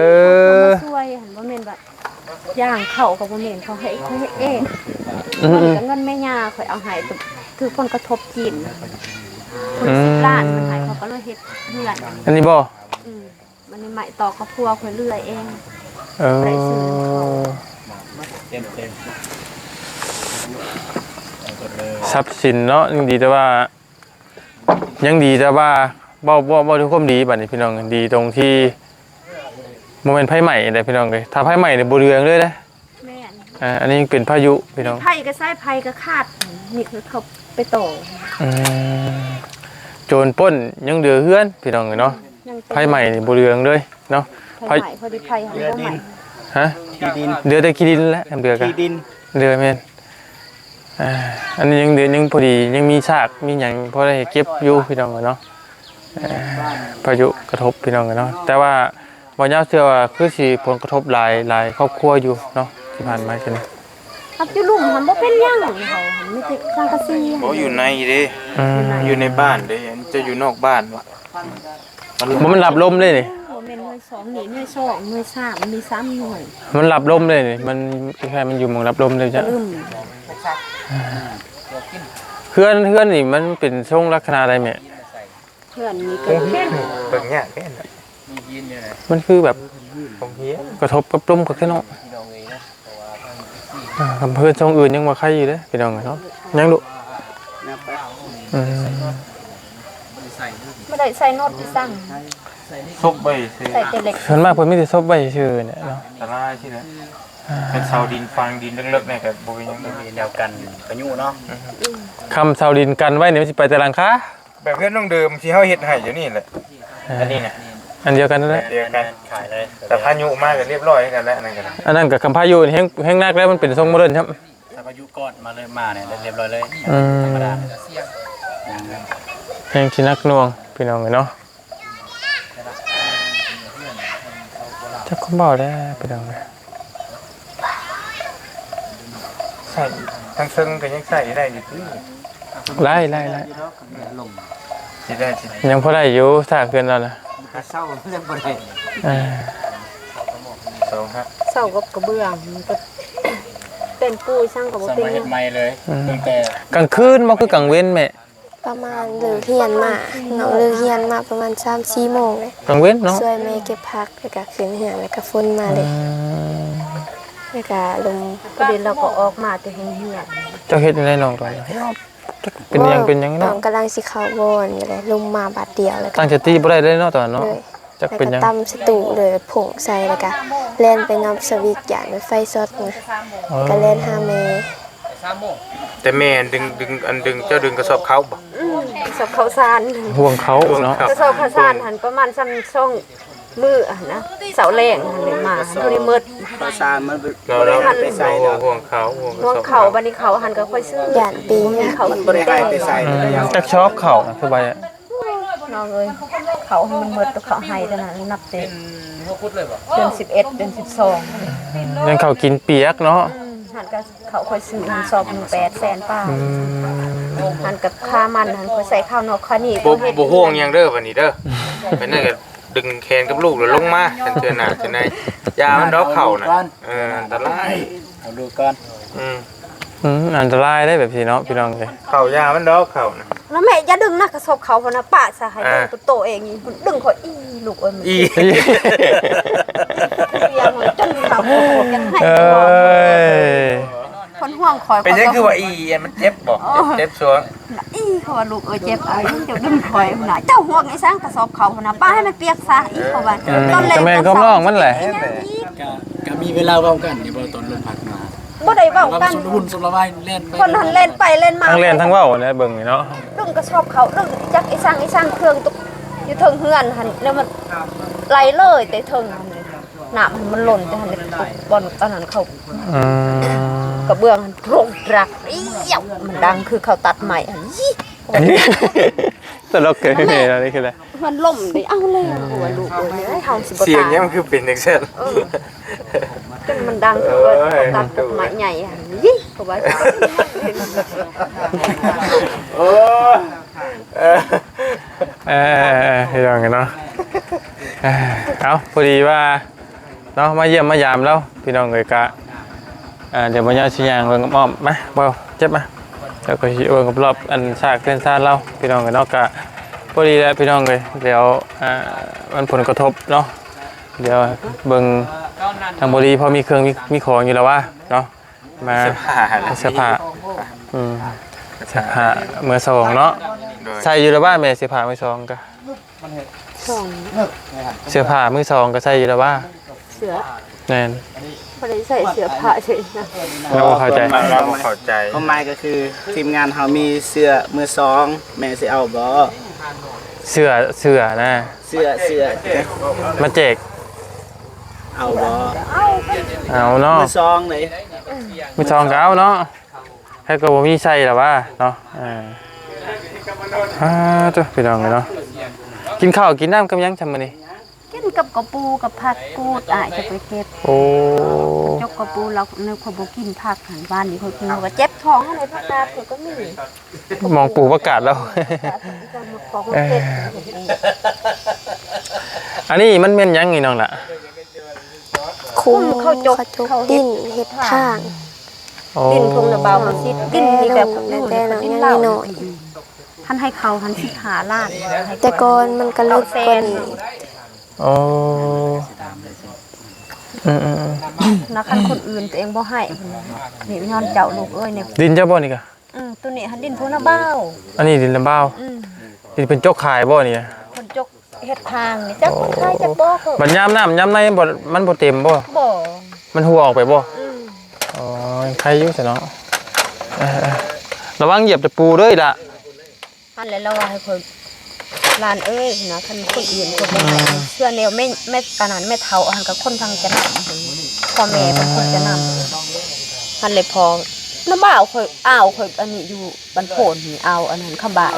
ເຂົາມາຊ່ວຍ ບໍ່ແມ່ນວ່າ ຢ່າງເຂົາກໍບໍ່ແມ່ນ ເຂົາໃຫ້ ເຂົາເຮັດເອງ. ອືມ ເງິນກໍເງິນແມ່ຍ່າຂ້ອຍເອົາໃຫ້ ຖືກຜົນກະທົບຈີນ ຄົນສິບລ້ານ ເພິ່ນໃຫ້ ເຂົາກໍເລີຍເຮັດເຮືອນ. ອັນນີ້ບໍ່? ອືມ ມັນນີ້ໄມ້ຕອກກັບຄົວຂ້ອຍເລື່ອຍເອງ. ເອີ ໄດ້ຊື້ນຳເຂົາ ຊັບສິນເນາະ ຍັງດີແຕ່ວ່າ ຍັງດີແຕ່ວ່າ ເວົ້າ ເວົ້າ ເວົ້າດ້ວຍຄວາມດີ ບາດນີ້ພີ່ນ້ອງ ດີຕົງທີ່ບໍ່ແມ່ນໄຟໄໝ້ເດ້ພີ່ນ້ອງເອີຍ ຖ້າໄຟໄໝ້ນີ້ບໍ່ເຫຼືອເລີຍເດ້. ແມ່ນ ອ່າ ອັນນີ້ເປັນພາຍຸພີ່ນ້ອງ ໄຟກໍສາຍໄຟກໍຂາດ ນີ້ຄືເຂົາໄປຕໍ່. ອືມ ໂຈນປຸ້ນຍັງເຫຼືອເຮືອນພີ່ນ້ອງເອີຍເນາະ ໄຟໄໝ້ນີ້ບໍ່ເຫຼືອເລີຍເນາະ. ໄຟໄໝ້ ພໍດີໄຟບໍ່ໄໝ້ ຮະ ຂີ້ດິນ ເຫຼືອແຕ່ຂີ້ດິນແຫຼະ ເຫຼືອກະ ຂີ້ດິນ ເຫຼືອແມ່ນ ອ່າ ອັນນີ້ຍັງເຫຼືອ ຍັງພໍດີ ຍັງມີຊາກມີຫຍັງພໍໄດ້ເກັບຢູ່ພີ່ນ້ອງເອີຍເນາະ. ເອີ ພາຍຸກະທົບພີ່ນ້ອງເອີຍເນາະ ແຕ່ວ່າ ບໍ່ຍາວເຊື່ອວ່າຄືຊິຜົນກະທົບຫຼາຍ ຫຼາຍຄອບຄົວຢູ່ເນາະ ທີ່ຜ່ານມານີ້. ຄັບຢູ່ລຸ່ມຫັ້ນບໍ່ເປັນຫຍັງ ເຂົາຫັ້ນມີແຕ່ສັງກະສີ. ບໍ່ ຢູ່ໃນເດ້ ອືມ ຢູ່ໃນບ້ານເດ້ ເຈົ້າຢູ່ນອກບ້ານວະ. ບໍ່ ມັນຮັບລົມເດ້ນີ້. ບໍ່ແມ່ນໜ່ວຍສອງນີ້ ໜ່ວຍສອງ ໜ່ວຍສາມ ມີສາມໜ່ວຍ. ມັນຮັບລົມເດ້ນີ້ ມັນຄ້າຍໆ ມັນຢູ່ໝ່ອງຮັບລົມເດ້. ອືມ ເຮືອນ ເຮືອນນີ້ມັນເປັນຊົງລັກສະນະໃດແມ່? ເຮືອນນີ້ກໍ ໂອ້ ເບິ່ງຍາກເດ້. ມັນຄືແບບ ໂຮງຮຽນ ກະທົບກັບລົມຄັກແທ້ເນາະ. ອ່າ ເຮືອນຊົງອື່ນຍັງວ່າໄຄຢູ່ເດ້ພີ່ນ້ອງເນາະ. ຍັງລູກ? ອືມ ບໍ່ໄດ້ໃສ່ໂນ້ດທີ່ສັ່ງ ສົບໄວ້ຊື່ ໃສ່ແຕ່ເຫຼັກ. ສ່ວນມາກເພິ່ນມີແຕ່ສົບໄວ້ຊື່ນີ້ເນາະ. ອັນຕະລາຍຊີ້ແຫຼະ. ອ່າ ເປັນເສົາດິນຝັງດິນເລິກໆ ນີ້ກໍບໍ່ເປັນຫຍັງ ມີແນວກັນພາຍຸເນາະ. ອືມ ຄຳເສົາດິນກັນໄວ້ນີ້ ມັນຊິໄປແຕ່ຫຼັງຄາ. ແບບເຮືອນນ້ອງເດີມທີ່ເຮົາເຮັດໃຫ້ຢູ່ນີ້ແຫຼະ. ເອີ ອັນນີ້ນະ ອັນດຽວກັນນັ້ນແຫຼະ. ແມ່ນ ດຽວກັນ ແມ່ນ ຂາຍເລີຍ. ແຕ່ພາຍຸມາກໍລຽບຮ້ອຍຄືກັນແຫຼະ ອັນນັ້ນກໍໄດ້. ອັນນັ້ນກໍຄຳພາຍຸແຮງ ແຮງໜັກແລ້ວ ມັນເປັນຊົງໂມເດີນຊ້ຳ. ຖ້າພາຍຸກອດມາເລີຍ ມານີ້ລຽບຮ້ອຍເລີຍ. ອືມ ທຳມະດາ ແຮງຊິໜັກໜ່ວງພີ່ນ້ອງເອີຍເນາະ. ຈັກຄວາມເວົ້າແດ່ພີ່ນ້ອງເອີຍ. ໃສ່ທາງເທິງກໍຍັງໃສ່ໄດ້ຢູ່ຕິ? ໄດ້ ໄດ້ ໄດ້ ຊິໄດ້ ຊິໄດ້ ຍັງພໍໄດ້ຢູ່ ຖ້າເຮືອນລາວນະ ເຊົາຍັງບໍ່ໄດ້. ເອີ ເຊົາ ເຊົາກັບກະເບື້ອງ ມັນກໍເປັນປູ່ ຊ່າງກໍບໍ່ເປັນຫຍັງ ເຮັດໃໝ່ເລີຍ. ອືມ ຕັ້ງແຕ່ກາງຄືນບໍ່ ຄືກາງເວັນແມ່? ປະມານເລີກຮຽນມາ ນ້ອງເລີກຮຽນມາປະມານສາມສີ່ໂມງເລີຍ. ກາງເວັນເນາະ? ຊ່ວຍແມ່ເກັບຜັກ ແລ້ວກະຂຶ້ນເຮືອນ ແລ້ວກະຝົນມາເລີຍ. ອືມ ແລ້ວກະລົມ ພໍດີລາວກໍອອກມາແຕ່ໂຮງຮຽນ. ເຈົ້າເຮັດຈັ່ງໃດນ້ອງຕອນນັ້ນ? ເປັນຫຍັງ ເປັນຫຍັງເນາະ? ນ້ອງກຳລັງຊິເຂົ້າວອນຢູ່ເລີຍ ລົມມາບາດດຽວ ແລ້ວກໍຕັ້ງສະຕິບໍ່ໄດ້ເລີຍເນາະຕອນນັ້ນເນາະ. ໂດຍ ຈັກເປັນຫຍັງ ແລ້ວກໍຕຳສະຕູເລີຍ ຜົ້ງໃສ່ ແລ້ວກະແລ່ນໄປຫຍັບສະວິດ ຢ້ານໄຟຊັອດນະ. ອໍ ແລ້ວກະແລ່ນຫາແມ່. ແຕ່ແມ່ດຶງ ດຶງ ອັນດຶງ ເຈົ້າດຶງກະສອບເຂົ້າບໍ່? ອືມ ກະສອບເຂົ້າສານ ຫ່ວງເຂົ້າເນາະ ຫ່ວງເຂົ້າ ກະສອບເຂົ້າສານຫັ້ນປະມານຊ່ຳສອງມື້ຫັ້ນນະ ເຊົ້າແລງຫັ້ນແຫຼະ ມາ ຢູ່ໃນໝົດ ເຂົ້າສານມັນບໍ່ໄດ້ໃຫ້ໄປໃສ່ດອກ ຫ່ວງເຂົ້າ ຫ່ວງເຂົ້າ. ບັດນີ້ເຂົ້າຫັ້ນກໍຄ່ອຍຊື້ ຢ້ານປີ ເຂົ້າມັນບໍ່ໄດ້ໃຫ້ໄປໃສ່. ອືມ ຈັກຊອບເຂົ້ານະ ຄືວ່າ ນ້ອງເອີຍ ເຂົ້າໃຫ້ມັນໝົດ ເຂົ້າໃຫ້ເທົ່ານັ້ນ ນັບແຕ່ເດືອນສິບເອັດ ເດືອນສິບສອງ ຍັງເຂົ້າກິນປຽກເນາະ. ອືມ ຫັ້ນກໍເຂົ້າຂ້ອຍຊື້ຫັ້ນຊອບໜຶ່ງແປດແສນປາຍ. ອືມ ຫັ້ນກໍຄ່າມັນຫັ້ນຂ້ອຍໃສ່ເຂົ້ານອກຄ່ານີ້ ບໍ່ ບໍ່ຫ່ວງຫຍັງເດີບັດນີ້ເດີ. ເປັນນັ້ນກໍດຶງແຂນກັບລູກແລ້ວລົງມາ ຄັນເທື່ອໜ້າເທື່ອໃນ ຢ່າມັນດອກເຂົ້ານະ. ເອີ ອັນຕະລາຍ ເອົາລູກກ່ອນ. ອືມ ອືມ ອັນຕະລາຍເດ້ແບບນີ້ເນາະ ພີ່ນ້ອງເອີຍ. ເຂົ້າຢ່າມັນດອກເຂົ້ານະ ແລ້ວແມ່ຢ່າດຶງນະ ກະສອບເຂົ້າພຸ້ນນະ ປະຊະໃຫ້ ອ່າ ດຶງຕົວເອງນີ້ ດຶງຂ້ອຍ ອີ່ລູກເອີຍ ອີ່ ເອີຍ ເພິ່ນຫ່ວງຂ້ອຍ ເປັນຫຍັງຄືວ່າ ອີ່ ມັນເຈັບບໍ່? ເຈັບ ເຈັບຊ່ວງ ອີ່ ເຂົາວ່າລູກເອີຍເຈັບ ອາຍ ເຈົ້າດຶງຂ້ອຍພຸ້ນນະ ເຈົ້າຫ່ວງອີ່ສັງ ກະສອບເຂົ້າພຸ້ນນະ ປະໃຫ້ມັນປຽກຊະ ອີ່ ເຂົາວ່າ. ອືມ ຕອນແລງ ກໍແມ່ນຄວາມນ້ອງມັນແຫຼະ ກໍ ກໍມີເວລາເວົ້າກັນຢູ່ບໍ່ ຕອນລົມພັດມາ? ບໍ່ໄດ້ເວົ້າກັນ ຊຸນລະຫຸ່ນຊຸນລະວາຍແລ່ນໄປ ຄົນຫັ້ນແລ່ນໄປແລ່ນມາ ທັງແລ່ນທັງເວົ້າແຫຼະ ເບິ່ງນີ້ເນາະ. ດຶງກະສອບເຂົ້າ ດຶງຈັກອີ່ສັງ ອີ່ສັງ ເຄື່ອງຕົກຢູ່ເທິງເຮືອນຫັ້ນ ແລ້ວມັນໄຫຼເລີຍແຕ່ເທິງຫັ້ນ ນ້ຳມັນຫຼົ່ນແຕ່ຫັ້ນ ບ່ອນອັນນັ້ນເຂົາ. ອືມ ກະເບື້ອງຫັ້ນໂພຣກດຣັກ ອີ້ວ ມັນດັງຄືເຂົາຕັດໄມ້ຫັ້ນ ຕະຫຼົກເກີນເນາະ ນີ້ຄື ມັນລົ້ມເດ້ ເອົາແລ້ວ ເຮົາຊິບໍ່ຕາຍ ສຽງຫຍັງມັນຄືເປັນຈັ່ງຊັ້ນ? ເອີ ຈົນມັນດັງຄືວ່າ ໂອ້ຍ ຕັດດອກໄມ້ໃຫຍ່ຫັ້ນ ຍິ ເຂົາວ່າ. ໂອ້ຍ ເອີ ເອີ ພີ່ນ້ອງເນາະ ເອົາ ພໍດີວ່າ ເນາະ ມາຢ້ຽມມາຢາມລາວ ພີ່ນ້ອງເອີຍ. ກະ ອ່າ ດຽວບໍ່ຍາວຊິຍ່າງເບິ່ງອ້ອມ ມາ ບໍ່ເຈັບ ມາ ແລ້ວກໍຊິເບິ່ງຮອບໆ ອັນຊາກເຮືອນຊານລາວ ພີ່ນ້ອງເອີຍເນາະ. ກະພໍດີແຫຼະ ພີ່ນ້ອງເອີຍ ດຽວ ອ່າ ມັນຜົນກະທົບເນາະ ດຽວເບິ່ງທາງບໍລີ ພໍມີເຄື່ອງ ມີ ມີຂອງຢູ່ລະວ່າເນາະ ມາ ເສື້ອຜ້າ ເສື້ອຜ້າ ອືມ ເສື້ອຜ້າມືສອງເນາະ ໂດຍ ໃສ່ຢູ່ລະວ່າແມ່ ເສື້ອຜ້າມືສອງກະ ສອງ ເສື້ອຜ້າມືສອງກໍໃສ່ຢູ່ລະວ່າ ເສື້ອ ແມ່ນ ບໍ່ໄດ້ໃສ່ເສື້ອຜ້າເລີຍນະ ລາວບໍ່ເຂົ້າໃຈ ລາວບໍ່ເຂົ້າໃຈ. ຄວາມໝາຍກໍຄື ທີມງານເຮົາມີເສື້ອມືສອງ ແມ່ຊິເອົາບໍ່? ເສື້ອ ເສື້ອນະ ເສື້ອ ເສື້ອ ມາແຈກ ເອົາບໍ່? ເອົາເນາະ ມືສອງເລີຍ ມືສອງກໍເອົາເນາະ. ໃຜກໍບໍ່ມີໃສ່ລະວ່າເນາະ ເອີ ອ່າ ໂທ້ ພີ່ນ້ອງເອີຍເນາະ ກິນເຂົ້າກິນນ້ຳກັບຫຍັງຊ່ຳມື້ນີ້? ກິນ ກັບກະປູ ກັບຜັກກູດ ອ້າຍຈະໄປເກັບ. ໂອ້ ຈົກກະປູ ລາວນຶກວ່າບໍ່ກິນຜັກຫັ້ນ ວານນີ້ຂ້ອຍກິນ ຂ້ອຍກໍເຈັບທ້ອງຫັ້ນແຫຼະ ຜັກກາດຂ້ອຍກໍມີ. ມອງປູກຜັກກາດແລ້ວ. ເອີ ອັນນີ້ມັນແມ່ນຫຍັງນີ້ນ້ອງລະ? ຄຸມ ເຂົາຈົກ ເຂົາເຮັດດິນ ເຮັດທາງ. ໂອ້ ດິນທົ່ງນະບ່າວເຮົາຊິ ດິນນີ້ແບບ ແຕ່ນ້ອງຍັງນ້ອຍ ຄັນໃຫ້ເຂົາຫັ້ນສິບຫ້າລ້ານ ແຕ່ກ່ອນມັນກໍເລິກກວ່ານີ້. ໂອ້ ອືມໆໆ ນະ ຄັນຄົນອື່ນຕົວເອງບໍ່ໃຫ້ ນີ້ຍ້ອນເຈົ້າລູກເອີຍ ນີ້ດິນເຈົ້າບໍ່ນີ້ກະ? ອືມ ໂຕນີ້ຫັ້ນດິນພວກນະບ່າວ ອັນນີ້ດິນນະບ່າວ. ອືມ ທີ່ເພິ່ນຈົກຂາຍບໍ່ນີ້? ເພິ່ນຈົກເຮັດທາງນີ້ ຈັກເພິ່ນຂາຍຈັກບໍ່. ບັດຍາມນ້ຳຍາມໃນມັນບໍ່ ມັນບໍ່ເຕັມບໍ່? ບໍ່ ມັນຮົ່ວອອກໄປບໍ່? ອືມ ອໍ ຍັງໄຄຢູ່ຊັ້ນເນາະ. ເອີ ລະວັງຢຽບຕະປູເດີອີ່ຫຼ້າ. ຫັ້ນແຫຼະລາວວ່າໃຫ້ຂ້ອຍ ຫຼານເອີຍນະ ຄັນຄົນອື່ນເຂົາບໍ່ໃຫ້ ເຊື່ອແນວແມ່ ແມ່ ອັນນັ້ນແມ່ເຖົ້າຫັ້ນກໍຄົນທາງຈະນຳ ພໍ່ແມ່ເພິ່ນຄົນຈະນຳ. ຫັ້ນແຫຼະພໍ່ນະບ່າວຂ້ອຍ ອ້າວຂ້ອຍ ອັນນີ້ຢູ່ບ້ານໂພນນີ້ ອ້າວອັນນັ້ນຄຳບາຍ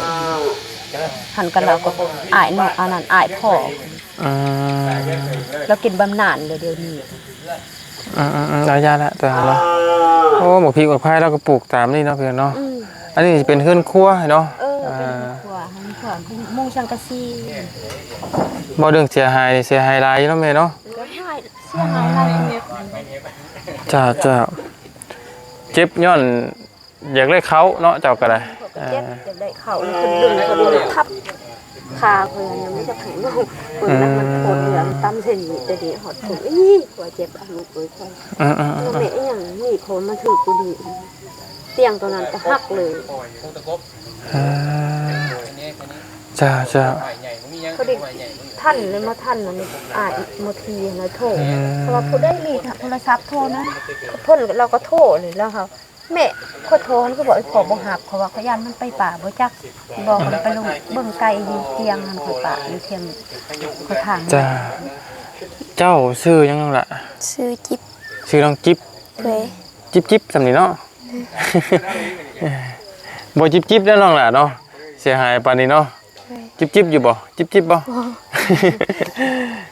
ຫັ້ນກໍລາວກໍອ້າຍເນາະ ອັນນັ້ນອ້າຍພໍ່. ອືມ ລາວກິນບຳນານແລ້ວດຽວນີ້. ອືມໆໆ ເອົາຢ່າລະຕົວນັ້ນເນາະ. ໂອ້ ໝາກພິກໝາກພາຍລາວກໍປູກຕາມນີ້ເນາະ ພີ່ນ້ອງເນາະ. ອືມ ອັນນີ້ຊິເປັນເຮືອນຄົວເນາະ. ເອີ ເອີ ເປັນເຮືອນຄົວ ເຮືອນຄົວມຸງສັງກະສີ. ເວົ້າເລື່ອງເສຍຫາຍນີ້ ເສຍຫາຍຫຼາຍຢູ່ເນາະແມ່ເນາະ. ເສຍຫາຍ ເສຍຫາຍຫຼາຍຢູ່. ເຈົ້າ ເຈົ້າ ເຈັບຍ້ອນ ຢາກໄດ້ເຂົ້າເນາະ ເຈົ້າກໍໄດ້. ເອີ ຢາກໄດ້ເຂົ້າ ມັນຂຶ້ນດຶງ ເຂົາດຶງທັບຂາຂ້ອຍ ຍັງບໍ່ຢາກໃຫ້ເວົ້າ. ເບິ່ງແລ້ວມັນ ອືມ ໂຄດເຫຼືອ ມັນຕຳໃສ່ໜີບແຕ່ເດຮອດພຸ້ນ. ອີ ວ່າເຈັບ ອາ ລູກເອີຍ. ອືມໆໆ ແມ່ອີຫຍັງໜີບ ເພາະມັນຖືກຢູ່ນີ້ ຕຽງຕົວນັ້ນກໍຫັກເລີຍ. ອືມ ເຈົ້າ ເຈົ້າ ພໍດີທັນເລີຍ ມາທັນອັນນີ້ ອ້າຍມາທີນະ ໂທ ອືມ ເພາະວ່າຜູ້ໃດມີໂທລະສັບໂທນະ ເພິ່ນ ລາວກໍໂທເລີຍ ລາວ ແມ່ ຂໍໂທຫັ້ນ ຄືບອກອີ່ພໍ່ບໍ່ຮັບ ເພາະວ່າຂ້ອຍຢ້ານມັນໄປປ່າ ບໍ່ຈັກ ບອກມັນໄປລົງເບິ່ງໄກ່ຢູ່ທຽງຫັ້ນ ຂ້ອຍປະຢູ່ທຽງຂ້ອຍທາງ. ເຈົ້າ ເຈົ້າຊື່ຫຍັງນ້ອງລະ? ຊື່ຈິບ. ຊື່ນ້ອງຈິບ. ໂດຍ. ຈິບໆ ສ່ຳນີ້ເນາະ. ບໍ່ຈິບໆ ເດີນ້ອງລະເນາະ ເສຍຫາຍປານນີ້ເນາະ. ໂດຍ. ຈິບໆ ຢູ່ບໍ່? ຈິບໆ ບໍ່? ບໍ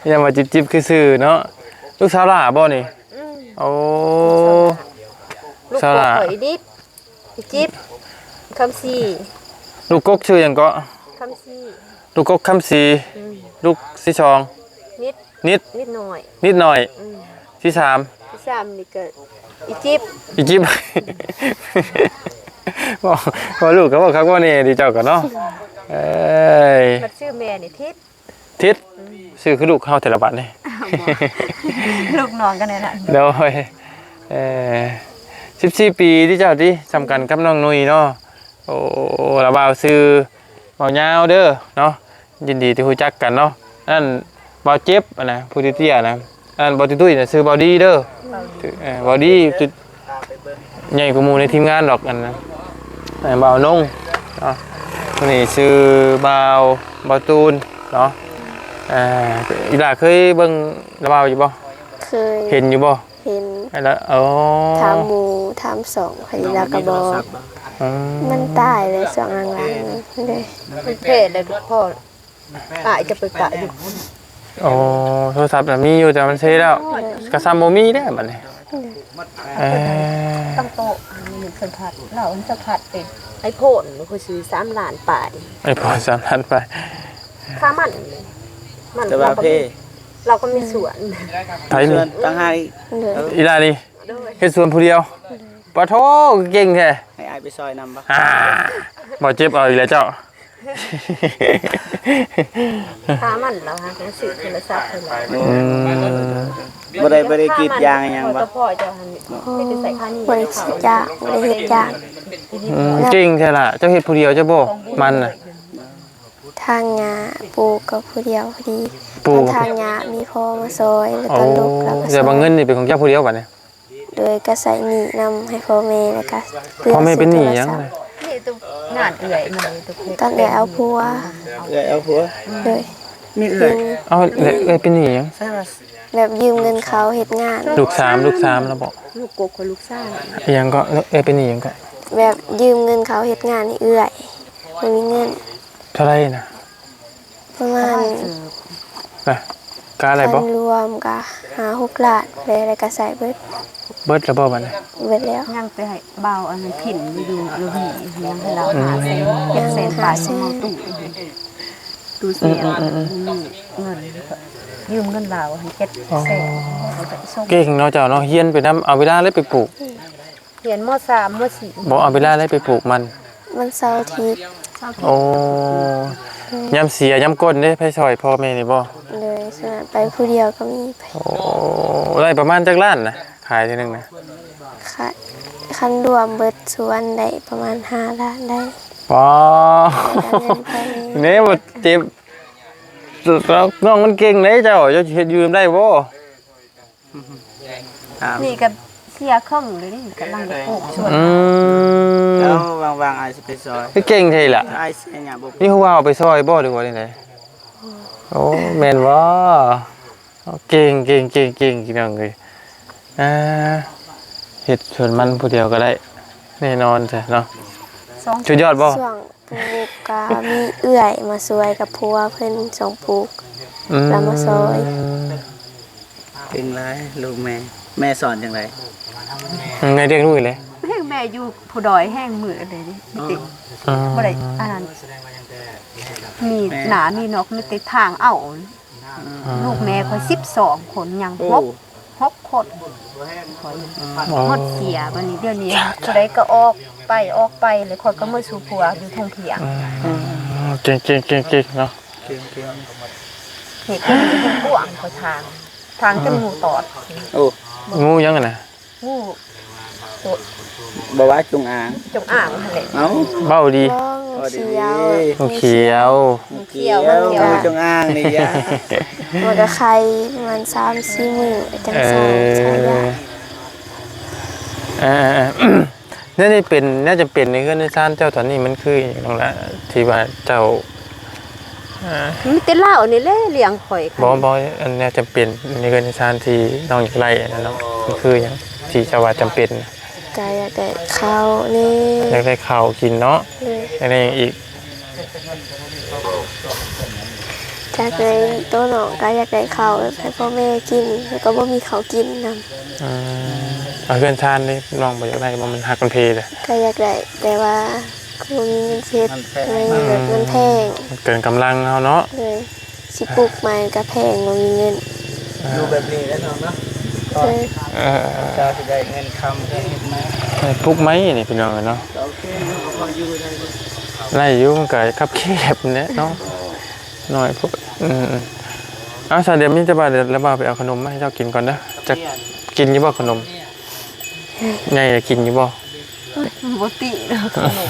່. ຍັງວ່າຈິບໆ ຄືຊື່ເນາະ. ລູກສາວຫຼ້າບໍ່ນີ້? ອືມ. ໂອ້ ລູກສາວຫຼ້າ ລູກຂ້ອຍອີດິດ ອີຈິບ ຄຳສີ. ລູກກົກຊື່ຫຍັງເກາະ? ຄຳສີ. ລູກກົກຄຳສີ. ອືມ. ລູກທີສອງ? ນິດ. ນິດ. ນິດໜ້ອຍ. ນິດໜ້ອຍ. ອືມ. ທີສາມ? ທີສາມນີ້ກໍອີຈິບ. ອີຈິບ. ເວົ້າ ເວົ້າລູກກໍເວົ້າຄັກເວົ້າແນ່ຕິເຈົ້າກໍເນາະ. ເອີຍ ມັນຊື່ແມ່ນີ້ທິດ. ທິດ. ອືມ. ຊື່ຄືລູກເຮົາແຕ່ລະບັດນີ້. ລູກນ້ອງກັນແນ່ນະ. ໂດຍ. ເອີ ສິບສີ່ປີຕິເຈົ້າຕິ ສ່ຳກັນກັບນ້ອງນຸ້ຍເນາະ. ໂອ້ ລະບ່າວຊື່ບ່າວຍາວເດີເນາະ. ຍິນດີທີ່ຮູ້ຈັກກັນເນາະ. ອັນນັ້ນບ່າວເຈັບ ອັນນະ ຜູ້ເຕ້ຍໆ ນະ. ອັນນັ້ນບ່າວຕຸ້ຍໆ ນະ ຊື່ບ່າວດີເດີ. ເອີ ບ່າວດີ ໃຫຍ່ກວ່າໝູ່ໃນທີມງານດອກ. ອັນນັ້ນ ເອີ ບ່າວນົງເນາະ. ຜູ້ນີ້ຊື່ບ່າວ ບ່າວຕູນເນາະ. ເອີ ອີຫຼ້າເຄີຍເບິ່ງລະບ່າວຢູ່ບໍ່? ເຄີຍ. ເຫັນຢູ່ບໍ່? ເຫັນ ແລ້ວ ໂອ້ ຖາມໝູ່ຖາມສອງໃຜລະກະບອກ. ອືມ ມັນຕາຍເລີຍຊ່ວງຫຼັງໆ ນີ້ເດ້. ມັນເພດແລ້ວ ພໍ່ ອ້າຍຈະໄປກະຢູ່. ໂອ້ ໂທລະສັບນະມີຢູ່ ແຕ່ມັນເຊແລ້ວ. ໂດຍ. ກະສ່ຳບໍ່ມີແລ້ວບັດນີ້. ໂດຍ. ເອີ ຕັ້ງໂຕະ ອັນນີ້ສຳຜັດ ລາວສຳຜັດເປັນໄອໂຟນ ຄືຊິສາມລ້ານປາຍ. ໄອໂຟນສາມລ້ານປາຍ ຄ່າມັນ ມັນ ແຕ່ວ່າເພ ລາວກໍມີສວນ ໄຜມີສວນຕ່າງຫາກ. ໂດຍ. ອີຫຼ້ານີ້ ໂດຍ ເຮັດສວນຜູ້ດຽວ. ໂດຍ. ປະໂທ ເກັ່ງແທ້. ໃຫ້ອ້າຍໄປຊ່ອຍນຳບໍ່? ອ່າ ບໍ່ເຈັບເອົາອີກແລ້ວເຈົ້າ. ຄ່າມັນລາວຫາກໍຊື້ໂທລະສັບເພິ່ນ. ອືມ ບໍ່ໄດ້ ບໍ່ໄດ້ກຣີດຢາງຫຍັງບໍ່? ພໍ່ເຈົ້າຫັ້ນມີແຕ່ໃສ່ຄ່ານີ້ ບໍ່ໄດ້ກຣີດຢາງ ບໍ່ໄດ້ເຮັດຢາງ. ອືມ ເກັ່ງແທ້ລະ. ເຈົ້າເຮັດຜູ້ດຽວເຈົ້າບໍ່? ມັນນະ ຖາງຫຍ້າປູກກໍຜູ້ດຽວພໍດີ. ປູກ ຖາງຫຍ້າມີພໍ່ມາຊ່ອຍ ແລ້ວກໍ ໂອ້ ລົກ ແລ້ວກໍ ແຕ່ວ່າເງິນນີ້ເປັນຂອງເຈົ້າຜູ້ດຽວບັດນີ້? ໂດຍ ກໍໃຊ້ໜີ້ນຳໃຫ້ພໍ່ແມ່ ແລ້ວກໍເພື່ອ ພໍ່ແມ່ເປັນໜີ້ຫຍັງ? ນີ້ຕົວງານເອື້ອຍມັນ ຕົວເພິ່ນ ຕອນເອື້ອຍເອົາຜົວ. ເອື້ອຍເອົາຜົວ? ໂດຍ. ມີເອື້ອຍ ເອົາ ແລ້ວເອື້ອຍເປັນໜີ້ຫຍັງ? ແບບຢືມເງິນເຂົາເຮັດງານ. ລູກສາມ ລູກສາມແລ້ວບໍ? ລູກກົກ ລູກຊາຍ. ອີຫຍັງເກາະ? ເອື້ອຍເປັນໜີ້ຫຍັງເກາະ? ແບບຢືມເງິນເຂົາເຮັດງານໃຫ້ເອື້ອຍ ບໍ່ມີເງິນ. ເທົ່າໃດນະ? ປະມານ ນະ? ກະໄດ້ບໍ່? ຄັນລວມກະຫ້າຫົກລ້ານແຫຼະ ແລ້ວກະໃຊ້ເບິດ. ເບິດແລ້ວບໍ່ບັດນີ້? ເບິດແລ້ວ. ຍັງແຕ່ໃຫ້ບ່າວອັນນັ້ນພິນຢູ່ລະວີ ຍັງໃຫ້ລາວ ອືມ ຫ້າແສນ ເຈັດແສນປາຍ ຍັງຫ້າແສນ ເຮົາຕູ້ ຕູ້ເສຍ ອືມໆໆ ບໍ່ມີເງິນ ຢືມເງິນລາວເຈັດແສນ ອໍ ເຂົາຈະສົ່ງ. ເກັ່ງເນາະເຈົ້າເນາະ ຮຽນໄປນຳ ເອົາເວລາໃດໄປປູກ? ຮຽນ ມໍສາມ ມໍສີ່ ບໍ່ ເອົາເວລາໃດໄປປູກມັນ? ວັນເສົາອາທິດ. ໂອ້ ຍາມເສຍຍາມກົນເດ້ ໃຜຊ່ອຍ ພໍ່ແມ່ນີ້ບໍ່? ໂດຍ ສ່ວນຫຼາຍໄປຜູ້ດຽວກໍມີ. ໂອ້ ໄດ້ປະມານຈັກລ້ານນະ ຂາຍເທື່ອໜຶ່ງນະ? ຂາຍ ຄັນລວມເບິດສວນໄດ້ປະມານຫ້າລ້ານໄດ້. ປາ ເງິນໄປນີ້ ແນ່ບໍ່ເຈັບ ນ້ອງມັນເກັ່ງເດ້ເຈົ້າ ເຈົ້າຊິເຮັດຢູ່ນຳໄດ້ບໍ່? ອ່າ ນີ້ກໍເສຍເຄິ່ງເລີຍນີ້ ກຳລັງຈະປູກສວນ. ອືມ ແລ້ວວ່າງໆ ອ້າຍຊິໄປຊ່ອຍ. ຄືເກັ່ງແທ້ລະ ອ້າຍຊິຫຍັງບໍ່? ມີຜູ້ບ່າວໄປຊ່ອຍບໍ່ ຫຼືວ່າຈັ່ງໃດ? ໂອ້ ແມ່ນບໍ່? ເກັ່ງ ເກັ່ງ ເກັ່ງ ເກັ່ງ ພີ່ນ້ອງເອີຍ. ອ່າ ເຮັດສວນມັນຜູ້ດຽວກໍໄດ້ ແນ່ນອນຊະເນາະ. ສອງ ສຸດຍອດບໍ່? ຊ່ວງ ປູກກະມີເອື້ອຍມາຊ່ວຍກັບຜົວເພິ່ນສອງປູກ ອືມ ລາວມາຊ່ອຍ. ເກັ່ງຫຼາຍລູກແມ່ ແມ່ສອນຈັ່ງໃດ? ແມ່ລ້ຽງລູກເລີຍ ແຮງແມ່ຢູ່ຜູ້ດອຍແຮງມື້ໃດນີ້ ອໍ ບໍ່ໄດ້ອັນນັ້ນ ມີໜ້າມີນອກ ມີແຕ່ທາງເອົາ. ອືມ ລູກແມ່ຂ້ອຍສິບສອງຄົນ ຍັງ ໂອ້ ຫົກ ຫົກຄົນ ຂ້ອຍ ອໍ ໝົດເສຍ. ບັດນີ້ດຽວນີ້ຜູ້ໃດກໍອອກໄປ ອອກໄປ ແລ້ວຂ້ອຍກໍມາສູ່ຜົວຢູ່ທົ່ງພຽງ. ອືມ ເກັ່ງໆໆໆ ເນາະ ເກັ່ງໆ ເຮັດກວ້າງກວ່າທາງ ທາງຈົນ ອືມ ງູຕອດ. ໂອ້ ງູຫຍັງຫັ້ນນະ? ງູ ບໍ່ວ່າຈົງອາງ ຈົງອາງຫັ້ນແຫຼະ. ເອົ້າ ເວົ້າດີ ງູຂຽວ ງູຂຽວ ງູຂຽວ ງູຂຽວ ງູຈົງອາງນີ້ຢາ ມັນກໍໄຂ່ປະມານສາມສີ່ມື້ຈັ່ງ ເອີ ເຊົາ ເຊົາຢາ. ເອີ ແນວນີ້ເປັນ ແນວຈຳເປັນໃນເຮືອນໃນຊານເຈົ້າຕອນນີ້ ມັນຄືຫຍັງລະ ທີ່ວ່າເຈົ້າ ອ່າ ມີແຕ່ລາວນີ້ແຫຼະລ້ຽງຂ້ອຍ. ບໍ່ ບໍ່ ອັນແນວຈຳເປັນໃນເຮືອນໃນຊານທີ່ນ້ອງຢາກໄດ້ຫັ້ນນະ ມັນຄືຫຍັງທີ່ເຈົ້າວ່າຈຳເປັນ? ກະຢາກໄດ້ເຂົ້າແດ່ ຢາກໄດ້ເຂົ້າກິນເນາະ. ໂດຍ ຢາກໄດ້ຫຍັງອີກ? ຈາກໃນໂຕນ້ອງກໍຢາກໄດ້ເຂົ້າໃຫ້ພໍ່ແມ່ກິນ ແລ້ວກໍບໍ່ມີເຂົ້າກິນນຳ. ອືມ ເອົາເຮືອນຊານເດ້ ນ້ອງບໍ່ຢາກໄດ້ບໍ່? ມັນຮັກມັນເພເດ້. ກໍຢາກໄດ້ ແຕ່ວ່າກໍບໍ່ມີເງິນເຮັດ ມັນແພງ ແມ່ນ ອືມ ມັນແພງ ມັນເກີນກຳລັງເຮົາເນາະ. ໂດຍ ຊິປຸກໃໝ່ກໍແພງ ບໍ່ມີເງິນ. ອ່າ ຢູ່ແບບນີ້ແຫຼະນ້ອງເນາະ. ໂດຍ ເອີ ເຈົ້າຊິໄດ້ເງິນຄຳເຮັດໃໝ່ ໄດ້ປຸກໃໝ່ນີ້ພີ່ນ້ອງເອີຍເນາະ. ໂອເຄ ໄດ້ຢູ່ ໄດ້ຢູ່ ມັນກໍຄັບແຄບແຫຼະເນາະ ນ້ອຍໂພດ. ອືມ ເອົາ ຊະ ດຽວມີແຕ່ວ່າ ດຽວລະບ່າວໄປເອົາຂະໜົມມາໃຫ້ເຈົ້າກິນກ່ອນເດີ. ຈັກກິນຢູ່ບໍ່ຂະໜົມ? ໃຫຍ່ລະກິນຢູ່ບໍ່? ບໍ່ຕິດອກຂະໜົມ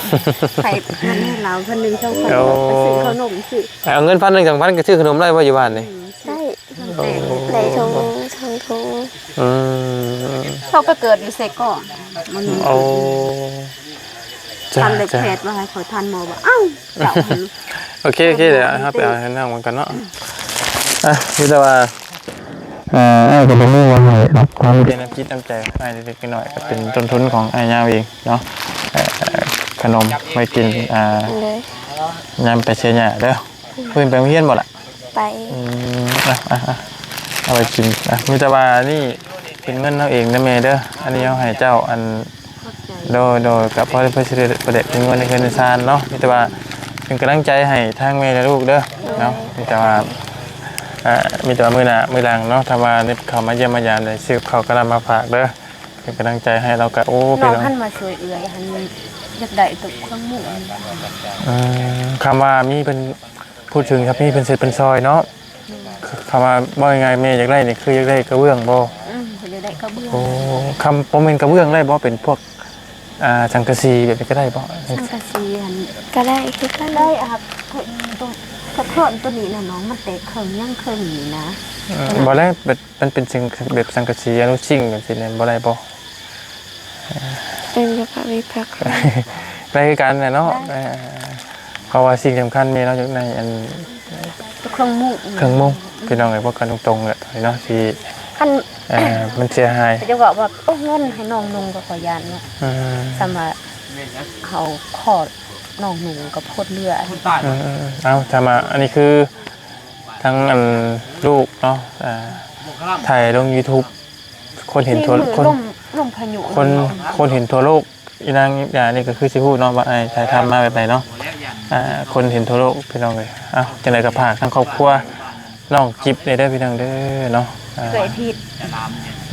ໃຫ້ເງິນໃຫ້ລາວພັນໜຶ່ງ ສອງພັນ ໂອ້ ໄປຊື້ຂະໜົມຊື້. ເອົາເງິນພັນໜຶ່ງ ສອງພັນ ກໍຊື້ຂະໜົມໄດ້ບໍ່ຢູ່ບ້ານນີ້? ອືມ ໄດ້ ໄດ້ຖົງໜຶ່ງ ສອງຖົງ. ອືມ ເຂົາໄປເກີດຢູ່ໃສກໍ? ມັນ ໂອ້ ຈາ ທ່ານໄດ້ແພດວ່າໃຫ້ຂ້ອຍທ່ານໝໍວ່າ ເອົ້າ ເຈົ້າ ໂອເຄ ໂອເຄ ດຽວເຮົາໄປເອົາໃຫ້ນ້ອງມັນກ່ອນເນາະ. ອ່ະ ມີແຕ່ວ່າ ເອີ ອ້າຍກໍບໍ່ຮູ້ວ່າໃຫ້ດອກ ຄວາມ ເປັນນ້ຳຈິດນ້ຳໃຈຂອງອ້າຍເລັກໆນ້ອຍໆ ກໍເປັນຕົ້ນທຶນຂອງອ້າຍຍາວເອງເນາະ. ເອີ ຂະໜົມໄວ້ກິນ ອ່າ ໂດຍ ຍາມໄປເສຍຫຍ້າເດີ. ເພິ່ນໄປໂຮງຮຽນບໍ່ລະ? ໄປ. ອືມ ອ່ະ ອ່ະ ອ່ະ ເອົາໄວ້ກິນ. ອ່ະ ມີແຕ່ວ່ານີ້ເປັນເງິນເຮົາເອງເດີແມ່ເດີ ອັນນີ້ເຮົາໃຫ້ເຈົ້າ ອັນ ຂອບໃຈ ໂດຍ ໂດຍ ກໍພໍ ພໍຊິໄດ້ ພໍໄດ້ເປັນເງິນໃນເຮືອນໃນຊານເນາະ. ມີແຕ່ວ່າເປັນກຳລັງໃຈໃຫ້ທາງແມ່ ແລະ ລູກເດີເນາະ. ມີແຕ່ວ່າ ອ່າ ມີແຕ່ວ່າມື້ໜ້າມື້ຫຼັງເນາະ ຖ້າວ່າໄດ້ເຂົ້າມາຢ້ຽມມາຢາມ ໄດ້ຊື້ກັບເຂົ້າກັບນ້ຳມາຝາກເດີ ເປັນກຳລັງໃຈໃຫ້. ລາວກໍ ໂອ້ ພີ່ນ້ອງ ຫັ້ນມາຊ່ວຍເອື້ອຍຫັ້ນ ຢາກໄດ້ໂຕເຄື່ອງໝູ. ອືມ ຄຳວ່າມີເພິ່ນ ພູດເຖິງຄັບ ມີເພິ່ນເຊັດເພິ່ນຊອຍເນາະ. ອືມ ຄຳວ່າ ເວົ້າງ່າຍໆ ແມ່ຢາກໄດ້ນີ້ ຄືຢາກໄດ້ກະເບື້ອງບໍ່? ອືມ ເພິ່ນຢາກໄດ້ກະເບື້ອງ. ໂອ້ ຄຳ ບໍ່ແມ່ນກະເບື້ອງໄດ້ບໍ່? ເປັນພວກ ອ່າ ສັງກະສີແບບນີ້ກໍໄດ້ບໍ່? ສັງກະສີຫັ້ນ ກໍໄດ້ຄືກັນ ໄດ້. ອ່າ ໂທນ ໂຕນີ້ນະນ້ອງ ມັນແຕກເຄິ່ງ ຍັງເຄິ່ງນີ້ນະ. ອືມ ບໍ່ໄດ້ ແບບມັນເປັນສິ່ງແບບສັງກະສີອະນຸຊິງແບບຊີ້ນະ ບໍ່ໄດ້ບໍ່? ເອີ ເປັນຢູ່ພາກວິພາກ ໄດ້ຄືກັນແຫຼະເນາະ. ໄດ້ ເອີ ເພາະວ່າສິ່ງສຳຄັນແມ່ເນາະ ຢູ່ໃນອັນ ເຄື່ອງມຸງ ເຄື່ອງມຸງ ອືມ ພີ່ນ້ອງເອີຍ ເວົ້າກັນຕົງໆແຫຼະເນາະ ທີ່ ຄັນ ເອີ ມັນເສຍຫາຍ ຈະເວົ້າວ່າ ໂອ້ ເງິນໃຫ້ນ້ອງນຸ່ງກໍຂໍຢ້ານເນາະ. ອືມ ສ່ຳວ່າເຮົາຂໍນ້ອງນຸ່ງກໍໂພດເຫຼືອ. ອືມ ເອົາ ຖ້າມາ ອັນນີ້ຄື ທັງອັນລູກເນາະ ອ່າ ຖ່າຍລົງຢູທູບ ຄົນເຫັນທົ່ວ ຄົນ ລົມ ລົມພາຍຸ ຄົນ ຄົນເຫັນທົ່ວໂລກ. ອີນາງຢານີ້ກໍຄືຊິຮູ້ເນາະວ່າອ້າຍຖ່າຍທຳມາແບບໃດເນາະ ອ່າ ຄົນເຫັນທົ່ວໂລກພີ່ນ້ອງເອີຍ. ເອົ້າ ຈັ່ງໃດກໍຝາກທາງຄອບຄົວນ້ອງຈິບແດ່ເດີພີ່ນ້ອງເດີເນາະ ອ່າ ເອື້ອຍທິດ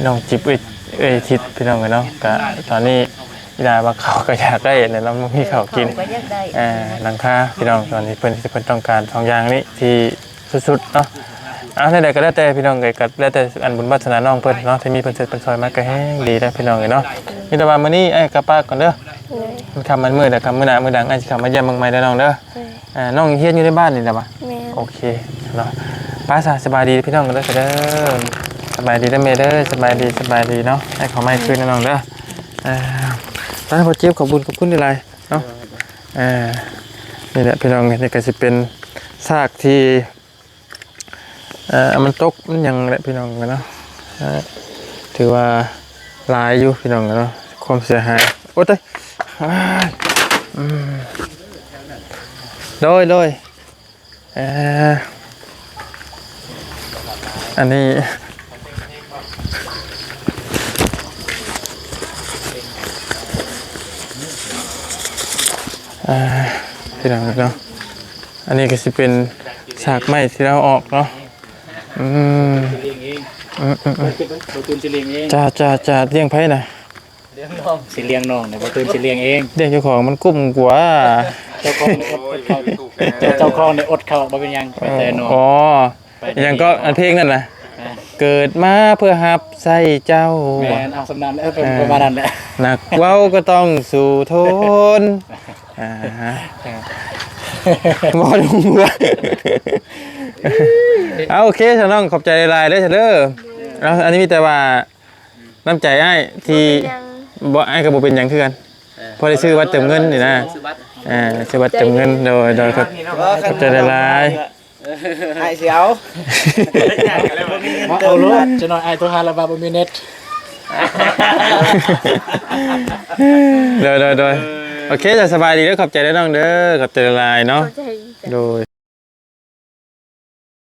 ນ້ອງຈິບ ເອື້ອຍ ເອື້ອຍທິດພີ່ນ້ອງເອີຍເນາະ. ກະຕອນນີ້ອີ່ຫຼ້າວ່າເຂົ້າກໍຢາກໄດ້ແຫຼະເນາະ ບໍ່ມີເຂົ້າກິນ ເຂົ້າກໍຢາກໄດ້ ອ່າ ຫຼັງຄາພີ່ນ້ອງ ຕອນນີ້ເພິ່ນ ເພິ່ນຕ້ອງການສອງຢ່າງນີ້ທີ່ ສຸດໆເນາະ. ເອົາ ແນວໃດກໍແລ້ວແຕ່ພີ່ນ້ອງເອີຍ ກໍແລ້ວແຕ່ອັນບຸນວາສະໜານ້ອງເພິ່ນເນາະ ທີ່ມີເພິ່ນເຊີດເພິ່ນຊ່ອຍມາກໍແຮງດີແລ້ວພີ່ນ້ອງເອີຍເນາະ. ມີແຕ່ວ່າມື້ນີ້ອ້າຍກັບປາກກ່ອນເດີ ໂດຍ ມັນຄ່ຳມັນມືແລ້ວ ຄ່ຳມື້ໜ້າມື້ຫຼັງອ້າຍຊິເຂົ້າມາຢ້ຽມເບິ່ງໃໝ່ເດີນ້ອງເດີ. ໂດຍ ອ່າ ນ້ອງຮຽນຢູ່ໃນບ້ານນີ້ແຫຼະຫວາ? ແມ່ນ ໂອເຄເນາະ. ໄປຊະ ສະບາຍດີພີ່ນ້ອງກັນເດີ ສະເດີ ສະບາຍດີເດີແມ່ເດີ ສະບາຍດີ ສະບາຍດີເນາະ. ໃຫ້ເຂົ້າມາຄືນເດີນ້ອງເດີ. ອ່າ ໄປ ບໍ່ເຈັບ ຂອບບຸນຂອບຄຸນຫຼາຍໆເນາະ. ອ່າ ນີ້ແຫຼະພີ່ນ້ອງ ນີ້ກໍຊິເປັນຊາກທີ່ ເອີ ມັນຕົກມັນຫຍັງແຫຼະພີ່ນ້ອງເນາະ. ເອີ ຖືວ່າຫຼາຍຢູ່ພີ່ນ້ອງເນາະ ຄວາມເສຍຫາຍ. ໂອ້ຍ ຕາຍ ອືມ ໂດຍ ໂດຍ ເອີ ອັນນີ້ ອ່າ ພີ່ນ້ອງເນາະ ອັນນີ້ກໍຊິເປັນຊາກໄມ້ທີ່ລາວອອກເນາະ. ອືມ ອືມໆໆ ບໍ່ຕູນຊິລ້ຽງເອງ ຈ້າໆໆ ລ້ຽງໃຜນະ? ລ້ຽງນ້ອງ ຊິລ້ຽງນ້ອງນີ້ ບໍ່ຕູນຊິລ້ຽງເອງ ລ້ຽງເຈົ້າຂອງມັນກຸ້ມກວ່າ. ເຈົ້າຂອງນີ້ອົດເຂົ້າ ເຈົ້າຂອງນີ້ອົດເຂົ້າ ບໍ່ເປັນຫຍັງ ໄປແຕ່ນ້ອງ. ອໍ ຫຍັງກໍອັນເພງນັ້ນນະ ເກີດມາເພື່ອຮັບໃຊ້ເຈົ້າ. ແມ່ນ ເອົາສ່ຳນັ້ນ ເອີ ປະມານນັ້ນແຫຼະ ນັກເວົ້າກໍຕ້ອງສູ້ທົນ. ອ່າ ເວົ້າລົງຫົວ. ເອົາ ໂອເຄຊະນ້ອງ ຂອບໃຈຫຼາຍໆເດີຊະເດີ. ເອົາ ອັນນີ້ມີແຕ່ວ່ານ້ຳໃຈອ້າຍທີ່ ບໍ່ ອ້າຍກໍບໍ່ເປັນຫຍັງຄືກັນ ພໍໄດ້ຊື້ບັດເຕີມເງິນນີ້ນະ. ຊື້ບັດ ອ່າ ຊື້ບັດເຕີມເງິນ ໂດຍ ໂດຍ ຂອບ ຂອບໃຈຫຼາຍໆ. ອ້າຍຊິເອົາ ເອົາໂລດ ຈັກໜ້ອຍອ້າຍໂທຫາລະວ່າບໍ່ມີເນັດ. ໂດຍ ໂດຍ ໂດຍ ໂອເຄ ສະບາຍດີເດີ ຂອບໃຈເດີນ້ອງເດີ ຂອບໃຈຫຼາຍໆເນາະ ຂອບໃຈ ໂດຍ.